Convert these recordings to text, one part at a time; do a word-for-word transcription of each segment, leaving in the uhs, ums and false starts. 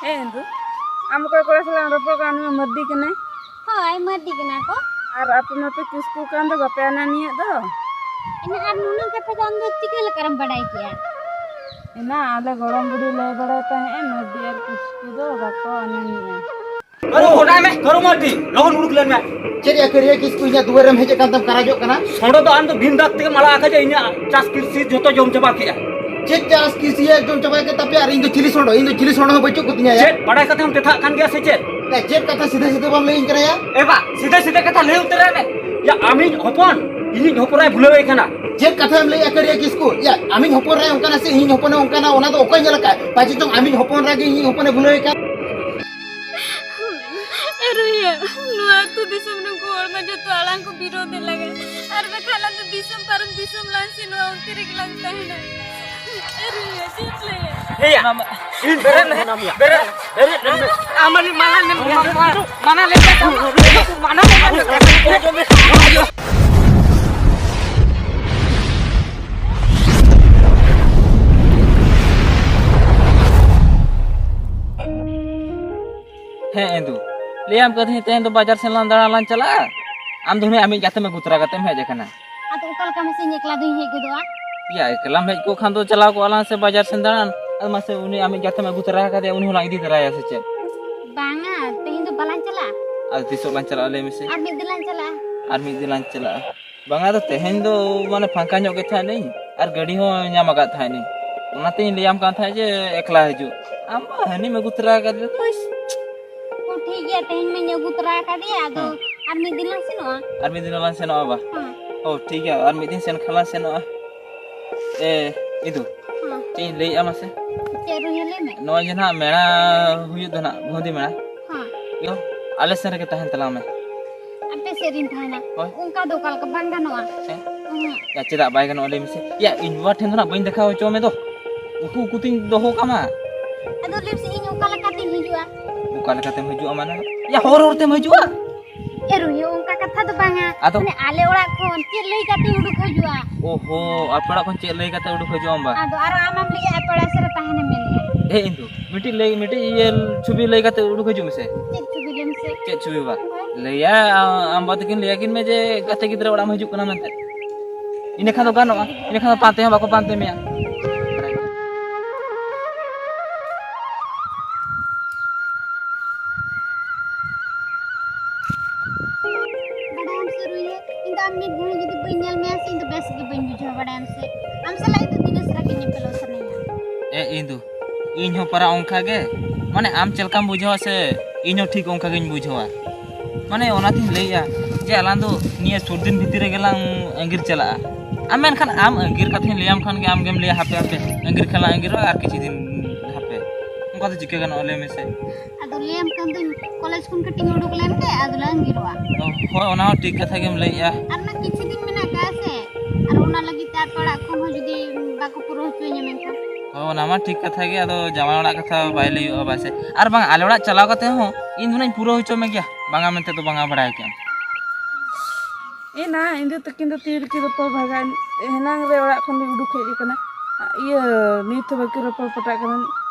ᱦᱮᱸ ᱫᱩ, ᱟᱢ ᱚᱠᱚᱭ ᱠᱚᱲᱟ ᱥᱟᱞᱟᱜ ᱮᱢ ᱨᱚᱯᱚᱲ ᱠᱟᱱᱟ? ᱩᱱᱤ ᱢᱟ ᱢᱟᱹᱨᱰᱤ ᱠᱟᱱᱟᱭ᱾ ᱦᱳᱭ, ᱢᱟᱹᱨᱰᱤ ᱠᱟᱱᱟ ᱠᱚ᱾ ᱟᱨ ᱟᱯᱮ ᱢᱟᱯᱮ ᱠᱤᱥᱠᱩ ᱠᱟᱱ ᱫᱚ, ᱵᱟᱯᱮ ᱟᱱᱟᱱᱤᱭᱮᱫ ᱫᱚ᱾ ᱮᱱᱟ ᱟᱨ ᱱᱩᱱᱟᱹᱜ ᱠᱟᱛᱷᱟ ᱫᱚ ᱟᱢ ᱫᱚ ᱪᱤᱠᱟᱹ ᱞᱮᱠᱟᱨᱮᱢ ᱵᱟᱰᱟᱭ ᱠᱮᱜᱼᱟ? ᱮᱱᱟ ᱟᱞᱮ ᱜᱚᱲᱚᱢ ᱵᱩᱰᱷᱤ ᱞᱟᱹᱭ ᱵᱟᱲᱟᱭ ᱛᱟᱦᱮᱸᱫ ᱮ, ᱢᱟᱹᱨᱰᱤ ᱟᱨ ᱠᱤᱥᱠᱩ ᱫᱚ ᱵᱟᱠᱚ ᱟᱱᱟᱱᱤᱜᱼᱟ᱾ ᱠᱟᱹᱨᱩ, ᱚᱰᱟᱭ ᱢᱮ, ᱠᱟᱹᱨᱩ ᱢᱟᱹᱨᱰᱤ, ᱞᱚᱜᱚᱱ ᱩᱰᱩᱠ ᱞᱮᱱ ᱢᱮ᱾ ᱪᱮᱫ ᱭᱟ ᱠᱟᱹᱨᱤᱭᱟ ᱠᱤᱥᱠᱩ, ᱤᱧᱟᱹᱜ ᱫᱩᱣᱟᱹᱨ ᱨᱮᱢ ᱦᱮᱡ ᱟᱠᱟᱱ ᱛᱮᱢ ᱠᱟᱨᱟᱡᱚᱜ ᱠᱟᱱᱟ? ᱥᱚᱸᱰᱚ ᱫᱚ ᱟᱢ ᱫᱚ ᱵᱤᱱ ᱫᱟᱜ ᱛᱮᱜᱮᱢ ᱟᱲᱟᱜ ᱟᱠᱟᱫᱟ, ᱤᱧᱟᱹᱜ ᱪᱟᱥ ᱠᱨᱤᱥᱤ ᱡᱚᱛᱚ ᱡᱚᱢ ᱪᱟᱵᱟ ᱠᱮᱜᱼᱟ᱾ ᱪᱮᱫ ᱪᱟᱥ ᱠᱨᱤᱥᱤ ᱡᱚᱢ ᱪᱟᱵᱟ ᱠᱮᱫ ᱛᱟᱯᱮᱭᱟ? ᱟᱨ ᱤᱧ ᱫᱚ ᱪᱤᱞᱤ ᱥᱚᱸᱰᱚ, ᱤᱧ ᱫᱚ ᱪᱤᱞᱤ ᱥᱚᱸᱰᱚ ᱦᱚᱸ ᱵᱟᱹᱪᱩᱜ ᱠᱚᱛᱤᱧᱟ ᱭᱟ᱾ ᱪᱮᱫ ᱵᱟᱲᱟᱭ ᱠᱟᱛᱮ ᱦᱚᱸᱢ ᱛᱮᱛᱷᱟᱜ ᱠᱟᱱ ᱜᱮᱭᱟ ᱥᱮ ᱪᱮᱫ? ᱮ, ᱪᱮᱫ ᱠᱟᱛᱷᱟ ᱥᱤᱫᱷᱟᱹ ᱥᱤᱫᱷᱟᱹ ᱵᱟᱢ ᱞᱟᱹᱭᱟᱹᱧ ᱠᱟᱱᱟ ᱭᱟ? ᱮ ᱵᱟ, ᱥᱤᱫᱷᱟᱹ ᱥᱤᱫᱷᱟᱹ ᱠᱟᱛᱷᱟ ᱞᱟᱹᱭ ᱩᱛᱟᱹᱨᱟᱭ ᱢᱮ᱾ ᱭᱟ, ᱟᱢᱤᱡ ᱦᱚᱯᱚᱱ, ᱤᱧᱤᱡ ᱦᱚᱯᱚᱱᱟᱭ ᱵᱷᱩᱞᱟᱹᱣᱮ ᱠᱟᱱᱟ᱾ ᱪᱮᱫ ᱠᱟᱛᱷᱟᱢ ᱞᱟᱹᱭᱮᱜᱼᱟ ᱠᱟᱹᱨᱤᱭᱟ ᱠᱤᱥᱠᱩ? ᱭᱟ, ᱟᱢᱤᱡ ᱦᱚᱯᱚᱱ ᱨᱮ ᱚᱱᱠᱟᱱᱟ ᱥᱮ ᱤᱧᱤᱡ ᱦᱚᱯᱚᱱᱮ ᱚᱱᱠᱟᱱᱟ, ᱚᱱᱟ ᱫᱚ ᱚᱠᱚᱭ ᱧᱮᱞ ᱟᱠᱟᱫ? ᱯᱟᱪᱮ ᱪᱚᱝ ᱟᱢᱤᱡ ᱦᱚᱯᱚᱱ ᱨᱟᱜᱮ ᱤᱧᱤᱡ ᱦᱚᱯᱚᱱᱮ ᱵᱷᱩᱞᱟᱹᱣᱮ ᱠᱟᱱ᱾ ᱮ ᱨᱩᱦᱤᱭᱟ, ᱱᱚᱣᱟ ᱟᱹᱛᱩ ᱫᱤᱥᱚᱢ ᱨᱮᱱ ᱠᱚ ᱦᱚᱲ ᱢᱟ ᱡᱚᱛᱚ ᱟᱲᱟᱝ ᱠᱚ ᱵᱤᱨᱳᱫᱮ ᱞᱟᱜᱟ᱾ ᱟᱨ ᱵᱟᱠᱷᱟᱱ ᱟᱞᱟᱝ ᱫᱚ ᱫᱤᱥᱚᱢ ᱯᱟᱨᱚᱢ ᱫᱤᱥᱚᱢ ᱞᱟᱝ ᱥᱮᱱᱚᱜᱼᱟ, ᱚᱱᱛᱮ ᱨᱮᱜᱮ ᱞᱟᱝ ᱛᱟᱦᱮᱱᱟ᱾ ᱮ ᱨᱩᱦᱤᱭᱟ, ᱪᱮᱫ ᱮᱢ ᱞᱟᱹᱭᱟ? ᱦᱮᱭᱟ, ᱤᱧ ᱵᱮᱨᱮᱫ ᱞᱮ, ᱵᱮᱨᱮᱫ, ᱵᱮᱨᱮᱫ ᱞᱮ᱾ ᱟᱢ ᱢᱟᱱᱮ ᱢᱟᱱᱟ ᱞᱮᱢ, ᱢᱟᱱᱟ ᱞᱮᱢ, ᱢᱟᱱᱟ ᱞᱮᱢ᱾ ᱦᱮᱸ ᱮᱸᱫᱩ, ᱞᱟᱹᱭᱟᱢ ᱠᱟᱹᱫᱟᱹᱧ ᱛᱮᱦᱮᱧ ᱫᱚ ᱵᱟᱡᱟᱨ ᱥᱮᱱ ᱞᱟᱝ ᱫᱟᱬᱟᱱ ᱞᱟᱝ ᱪᱟᱞᱟᱜᱼᱟ᱾ ᱟᱢ ᱫᱚ ᱦᱩᱱᱟᱹᱝ ᱟᱢᱤᱡ ᱜᱟᱛᱮᱢ ᱟᱹᱜᱩ ᱛᱚᱨᱟ ᱠᱟᱛᱮᱢ ᱦᱮᱡ ᱟᱠᱟᱱᱟ᱾ ᱟᱫᱚ ᱚᱠᱟ ᱞᱮᱠᱟ ᱢᱟᱥᱮ ᱤᱧ ᱮᱠᱞᱟ ᱫᱚᱧ ᱦᱮᱡ ᱜᱚᱫᱚᱜᱼᱟ? ᱭᱟ, ᱮᱠᱞᱟᱢ ᱦᱮᱡ ᱠᱚᱜ ᱠᱷᱟᱱ ᱫᱚ ᱪᱟᱞᱟᱣ ᱠᱚᱜᱼᱟ ᱞᱟᱝ ᱥᱮ ᱵᱟᱡᱟᱨ ᱥᱮᱱ ᱫᱟᱬᱟᱱ᱾ ᱟᱫᱚ ᱢᱟᱥᱮ ᱩᱱᱤ ᱟᱢᱤᱡ ᱜᱟᱛᱮᱢ ᱟᱹᱜᱩ ᱛᱚᱨᱟ ᱟᱠᱟᱫᱮᱭᱟ, ᱩᱱᱤ ᱦᱚᱸᱞᱟᱝ ᱤᱫᱤ ᱛᱚᱨᱟᱭᱟ ᱥᱮ ᱪᱮᱫ? ᱵᱟᱝᱟ, ᱛᱮᱦᱮᱧ ᱫᱚ ᱵᱟᱞᱟᱝ ᱪᱟᱞᱟᱜᱼᱟ᱾ ᱟᱫᱚ ᱛᱤᱥᱚᱜ ᱞᱟᱝ ᱪᱟᱞᱟᱜᱼᱟ ᱞᱟᱹᱭ ᱢᱮᱥᱮ? ᱟᱨ ᱢᱤᱫ ᱫᱤᱱ ᱞᱟᱝ ᱪᱟᱞᱟᱜᱼᱟ᱾ ᱟᱨ ᱢᱤᱫ ᱫᱤᱱ ᱞᱟᱝ ᱪᱟᱞᱟᱜᱼᱟ᱾ ᱵᱟᱝᱟ, ᱟᱫᱚ ᱛᱮᱦᱮᱧ ᱫᱚ ᱢᱟᱱᱮ ᱯᱷᱟᱸᱠᱟ ᱧᱚᱜ ᱜᱮ ᱛᱟᱦᱮᱱᱟᱹᱧ ᱟᱨ ᱜᱟᱹᱰᱤ ᱦᱚᱸ ᱧᱟᱢ ᱟᱠᱟᱫ ᱛᱟᱦᱮᱱᱟᱹᱧ, ᱚᱱᱟᱛᱮᱧ ᱞᱟᱹᱭᱟᱢ ᱠᱟᱱ ᱛᱟᱦᱮᱸᱫ ᱡᱮ ᱮᱠᱞᱟ ᱦᱤᱡᱩᱜ᱾ ᱟᱢ ᱢᱟ ᱦᱟᱹᱱᱤᱢ ᱟᱹᱜᱩ ᱛᱚᱨᱟ ᱟᱠᱟᱫᱮ ᱫᱚ᱾ ᱚ, ᱴᱷᱤᱠ ᱜᱮᱭᱟ, ᱛᱮᱦᱮᱧ ᱢᱟᱧ ᱟᱹᱜᱩ ᱛᱚᱨᱟ ᱟᱠᱟᱫᱮᱭᱟ, ᱟᱫᱚ ᱦᱮᱸ᱾ ᱟᱨ ᱢᱤᱫ ᱫᱤᱱ ᱞᱟᱝ ᱥᱮᱱᱚᱜᱼᱟ᱾ ᱟᱨ ᱢᱤᱫ ᱫᱤᱱ ᱞᱟᱝ ᱥᱮᱱᱚᱜᱼᱟ ᱵᱟ? ᱦᱮᱸ᱾ ᱚ, ᱴᱷᱤᱠ ᱜᱮᱭᱟ, ᱟᱨ ᱢᱤᱫ ᱫᱤᱱ ᱥᱮᱱ ᱠᱷᱟᱱ ᱞᱟᱝ ᱥᱮᱱᱚᱜᱼᱟ᱾ ᱮ, ᱤᱫᱩ, ᱦᱮᱸ᱾ ᱪᱮᱫ ᱤᱧ ᱞᱟᱹᱭᱮᱫᱼᱟ ᱢᱟᱥᱮ? ᱪᱮᱫ ᱨᱩᱭᱟ ᱞᱟᱹᱭ ᱢᱮ? ᱱᱚᱜᱼᱚᱭ ᱡᱮ ᱱᱟᱦᱟᱜ ᱢᱮᱲᱟ ᱦᱩᱭᱩᱜ ᱫᱚ ᱱᱟᱦᱟᱜ, ᱵᱷᱩᱸᱫᱤ ᱢᱮᱲᱟ, ᱦᱮᱸ᱾ ᱤᱭᱟᱹ, ᱟᱞᱮ ᱥᱮᱱ ᱨᱮᱜᱮ ᱛᱟᱦᱮᱱ ᱛᱟᱞᱟᱝ ᱢᱮ᱾ ᱟᱯᱮ ᱥᱮᱫ ᱨᱤᱧ ᱛᱟᱦᱮᱱᱟ? ᱦᱳᱭ᱾ ᱚᱱᱠᱟ ᱫᱚ ᱚᱠᱟ ᱞᱮᱠᱟ ᱵᱟᱝ ᱜᱟᱱᱚᱜᱼᱟ? ᱦᱮᱸ? ᱩᱦᱩᱸ᱾ ᱭᱟ, ᱪᱮᱫᱟᱜ ᱵᱟᱭ ᱜᱟᱱᱚᱜᱼᱟ ᱞᱟᱹᱭ ᱢᱮᱥᱮ? ᱭᱟ, ᱤᱧ ᱵᱟᱵᱟ ᱴᱷᱮᱱ ᱫᱚ ᱱᱟᱜ ᱵᱟᱹᱧ ᱫᱮᱠᱷᱟᱣ ᱦᱚᱪᱚ ᱢᱮ ᱫᱚ᱾ ᱩᱠᱩ ᱩᱠᱩ ᱛᱤᱧ ᱫᱚᱦᱚ ᱠᱟᱢᱟ᱾ ᱟᱫᱚ ᱞᱟᱹᱭ ᱢᱮᱥᱮ, ᱤᱧ ᱚᱠᱟ ᱞᱮᱠᱟᱛᱤᱧ ᱦᱤᱡᱩᱜᱼᱟ? ᱚᱠᱟ ᱞᱮᱠᱟᱛᱮᱢ ᱦᱤᱡᱩᱜᱼᱟ ᱢᱟᱱᱮ? ᱭᱟ, ᱦᱚᱨ ᱦᱚᱨ ᱛᱮᱢ ᱦᱤᱡᱩᱜᱼᱟ᱾ ᱮ ᱨᱩᱦᱤ, ᱚᱱᱠᱟ ᱠᱟᱛᱷᱟ ᱫᱚ ᱵᱟᱝᱟ᱾ ᱟᱫᱚ? ᱢᱟᱱᱮ ᱟᱞᱮ ᱚᱲᱟᱜ ᱠᱷᱚᱱ ᱪᱮᱫ ᱞᱟᱹᱭ ᱠᱟᱛᱮ ᱩᱰᱩᱠ ᱦᱤᱡᱩᱜᱼᱟ? ᱳᱦᱳ, ᱟᱯᱮ ᱚᱲᱟᱜ ᱠᱷᱚᱱ ᱪᱮᱫ ᱞᱟᱹᱭ ᱠᱟᱛᱮ ᱩᱰᱩᱠ ᱦᱤᱡᱩᱜ ᱟᱢ ᱵᱟ? ᱟᱫᱚ ᱟᱨᱚ ᱟᱢᱮᱢ ᱞᱟᱹᱭᱮᱜᱼᱟ ᱟᱯᱮ ᱚᱲᱟᱜ ᱥᱮᱫ ᱨᱮ ᱛᱟᱦᱮᱱᱮᱢ ᱢᱮᱱᱮᱜᱼᱟ᱾ ᱮ ᱤᱱᱫᱩ, ᱢᱤᱫᱴᱤᱡ ᱞᱟᱹᱭ, ᱢᱤᱫᱴᱤᱡ ᱤᱭᱟᱹ ᱪᱷᱚᱵᱤ ᱞᱟᱹᱭ ᱠᱟᱛᱮ ᱩᱰᱩᱠ ᱦᱤᱡᱩᱜ ᱢᱮᱥᱮ᱾ ᱪᱮᱫ ᱪᱷᱚᱵᱤ ᱞᱟᱹᱭ ᱢᱮᱥᱮ? ᱪᱮᱫ ᱪᱷᱚᱵᱤ ᱵᱟ? ᱦᱳᱭ᱾ ᱞᱟᱹᱭᱟ, ᱟᱢ ᱵᱟ ᱛᱟᱹᱠᱤᱱ ᱞᱟᱹᱭᱟ ᱠᱤᱱ ᱢᱮ ᱡᱮ ᱜᱟᱛᱮ ᱜᱤᱫᱽᱨᱟᱹ ᱚᱲᱟᱜ ᱮᱢ ᱦᱤᱡᱩᱜ ᱠᱟᱱᱟ ᱢᱮᱱᱛᱮ᱾ ᱤᱱᱟᱹ ᱠᱷᱟᱱ ᱫᱚ ᱜᱟᱱᱚᱜᱼᱟ, ᱤᱱᱟᱹ ᱠᱷᱟᱱ ᱫᱚ ᱯᱟᱱᱛᱮ ᱦᱚᱸ ᱵᱟᱠᱚ ᱯᱟᱱᱛᱮ ᱢᱮᱭᱟ᱾ ᱵᱟᱰᱟᱭᱟᱢ ᱥᱮ ᱨᱩᱭᱟᱹ, ᱤᱧ ᱫᱚ ᱟᱢ ᱢᱤᱫ ᱜᱷᱟᱹᱲᱤ ᱡᱩᱫᱤ ᱵᱟᱹᱧ ᱧᱮᱞ ᱢᱮᱭᱟ ᱥᱮ, ᱤᱧ ᱫᱚ ᱵᱮᱥ ᱜᱮ ᱵᱟᱹᱧ ᱵᱩᱡᱷᱟᱹᱣᱟ, ᱵᱟᱰᱟᱭᱟᱢ ᱥᱮ? ᱟᱢ ᱥᱟᱞᱟᱜ ᱤᱧ ᱫᱚ ᱫᱤᱱᱟᱹ ᱥᱟᱨᱟ ᱜᱮ ᱧᱮᱯᱮᱞᱚᱜ ᱥᱟᱱᱟᱧᱟ᱾ ᱮ ᱤᱧ ᱫᱚ, ᱤᱧ ᱦᱚᱸ ᱯᱟᱨᱟ ᱚᱱᱠᱟ ᱜᱮ, ᱢᱟᱱᱮ ᱟᱢ ᱪᱮᱫ ᱞᱮᱠᱟᱢ ᱵᱩᱡᱷᱟᱹᱣᱟ ᱥᱮ, ᱤᱧ ᱦᱚᱸ ᱴᱷᱤᱠ ᱚᱱᱠᱟ ᱜᱤᱧ ᱵᱩᱡᱷᱟᱹᱣᱟ᱾ ᱢᱟᱱᱮ ᱚᱱᱟᱛᱤᱧ ᱞᱟᱹᱭᱮᱜᱼᱟ ᱡᱮ ᱟᱞᱟᱝ ᱫᱚ ᱱᱤᱭᱟᱹ ᱥᱩᱨ ᱫᱤᱱ ᱵᱷᱤᱛᱤᱨ ᱨᱮᱜᱮ ᱞᱟᱝ ᱟᱸᱜᱤᱨ ᱪᱟᱞᱟᱜᱼᱟ᱾ ᱟᱢ ᱢᱮᱱᱠᱷᱟᱱ ᱟᱢ ᱟᱸᱜᱤᱨ ᱠᱟᱛᱷᱟᱧ ᱞᱟᱹᱭᱟᱢ ᱠᱷᱟᱱ ᱜᱮ ᱟᱢ ᱜᱮᱢ ᱞᱟᱹᱭᱟ, "ᱦᱟᱯᱮ ᱦᱟᱯᱮ, ᱟᱸᱜᱤᱨ ᱠᱷᱟᱱ ᱞᱟᱝ ᱟᱸᱜᱤᱨᱚᱜᱼᱟ ᱟᱨ ᱠᱤᱪᱷᱩ ᱫᱤᱱ ᱦᱟᱯᱮ᱾" ᱚᱱᱠᱟ ᱫᱚ ᱪᱤᱠᱟᱹ ᱜᱟᱱᱚᱜᱼᱟ ᱞᱟᱹᱭ ᱢᱮᱥᱮ? ᱟᱫᱚ ᱞᱟᱹᱭᱟᱢ ᱠᱟᱱ ᱫᱚᱧ, ᱠᱚᱞᱮᱡᱽ ᱠᱷᱚᱱ ᱠᱟᱹᱴᱤᱡ ᱤᱧ ᱩᱰᱩᱠ ᱞᱮᱱ ᱜᱮ, ᱟᱫᱚ ᱞᱮ ᱟᱸᱜᱤᱨᱚᱜᱼᱟ᱾ ᱚ, ᱦᱳᱭ, ᱚᱱᱟ ᱦᱚᱸ ᱴᱷᱤᱠ ᱠᱟᱛᱷᱟ ᱜᱮᱢ ᱞᱟᱹᱭᱮᱜᱼᱟ᱾ ᱟᱨ ᱚᱱᱟ ᱠᱤᱪᱷᱩ ᱫᱤᱱ ᱢᱮᱱᱟᱜ ᱟᱠᱟᱫᱼᱟ ᱥᱮ, ᱟᱨ ᱚᱱᱟ ᱞᱟᱹᱜᱤᱫ ᱛᱮ ᱟᱯᱮ ᱚᱲᱟᱜ ᱠᱷᱚᱱ ᱦᱚᱸ ᱡᱩᱫᱤ ᱵᱟᱠᱚ ᱯᱩᱨᱟᱹᱣ ᱦᱚᱪᱚᱧᱟ ᱢᱮᱱᱠᱷᱟᱱ? ᱦᱳᱭ, ᱚᱱᱟ ᱢᱟ ᱴᱷᱤᱠ ᱠᱟᱛᱷᱟ ᱜᱮ, ᱟᱫᱚ ᱡᱟᱶᱟᱭ ᱚᱲᱟᱜ ᱠᱟᱛᱷᱟ ᱵᱟᱭ ᱞᱟᱹᱭᱚᱜᱼᱟ ᱵᱟᱭ ᱥᱮ? ᱟᱨ ᱵᱟᱝ, ᱟᱞᱮ ᱚᱲᱟᱜ ᱪᱟᱞᱟᱣ ᱠᱟᱛᱮ ᱦᱚᱸ ᱤᱧ ᱫᱚ ᱱᱟᱧ ᱯᱩᱨᱟᱹᱣ ᱦᱚᱪᱚ ᱢᱮᱜᱮᱭᱟ, ᱵᱟᱝᱟ ᱢᱮᱱᱛᱮ ᱫᱚ ᱵᱟᱝᱟ, ᱵᱟᱲᱟᱭ ᱠᱮᱜᱼᱟᱢ᱾ ᱮ ᱱᱟ, ᱤᱧ ᱫᱚ ᱛᱟᱹᱠᱤᱱ ᱫᱚ ᱛᱤ ᱨᱮᱠᱤᱱ ᱨᱚᱯᱚᱲ ᱵᱷᱟᱜᱟᱣᱮᱱ, ᱮᱱᱟᱝ ᱨᱮ ᱚᱲᱟᱜ ᱠᱷᱚᱱ ᱞᱤᱧ ᱩᱰᱩᱠ ᱦᱮᱡ ᱟᱠᱟᱱᱟ᱾ ᱤᱭᱟᱹ, ᱱᱤᱛ ᱦᱚᱸ ᱵᱟᱹᱠᱤᱱ ᱨᱚᱯᱚᱲ ᱯᱚᱴᱟᱜ ᱠᱟᱱᱟ᱾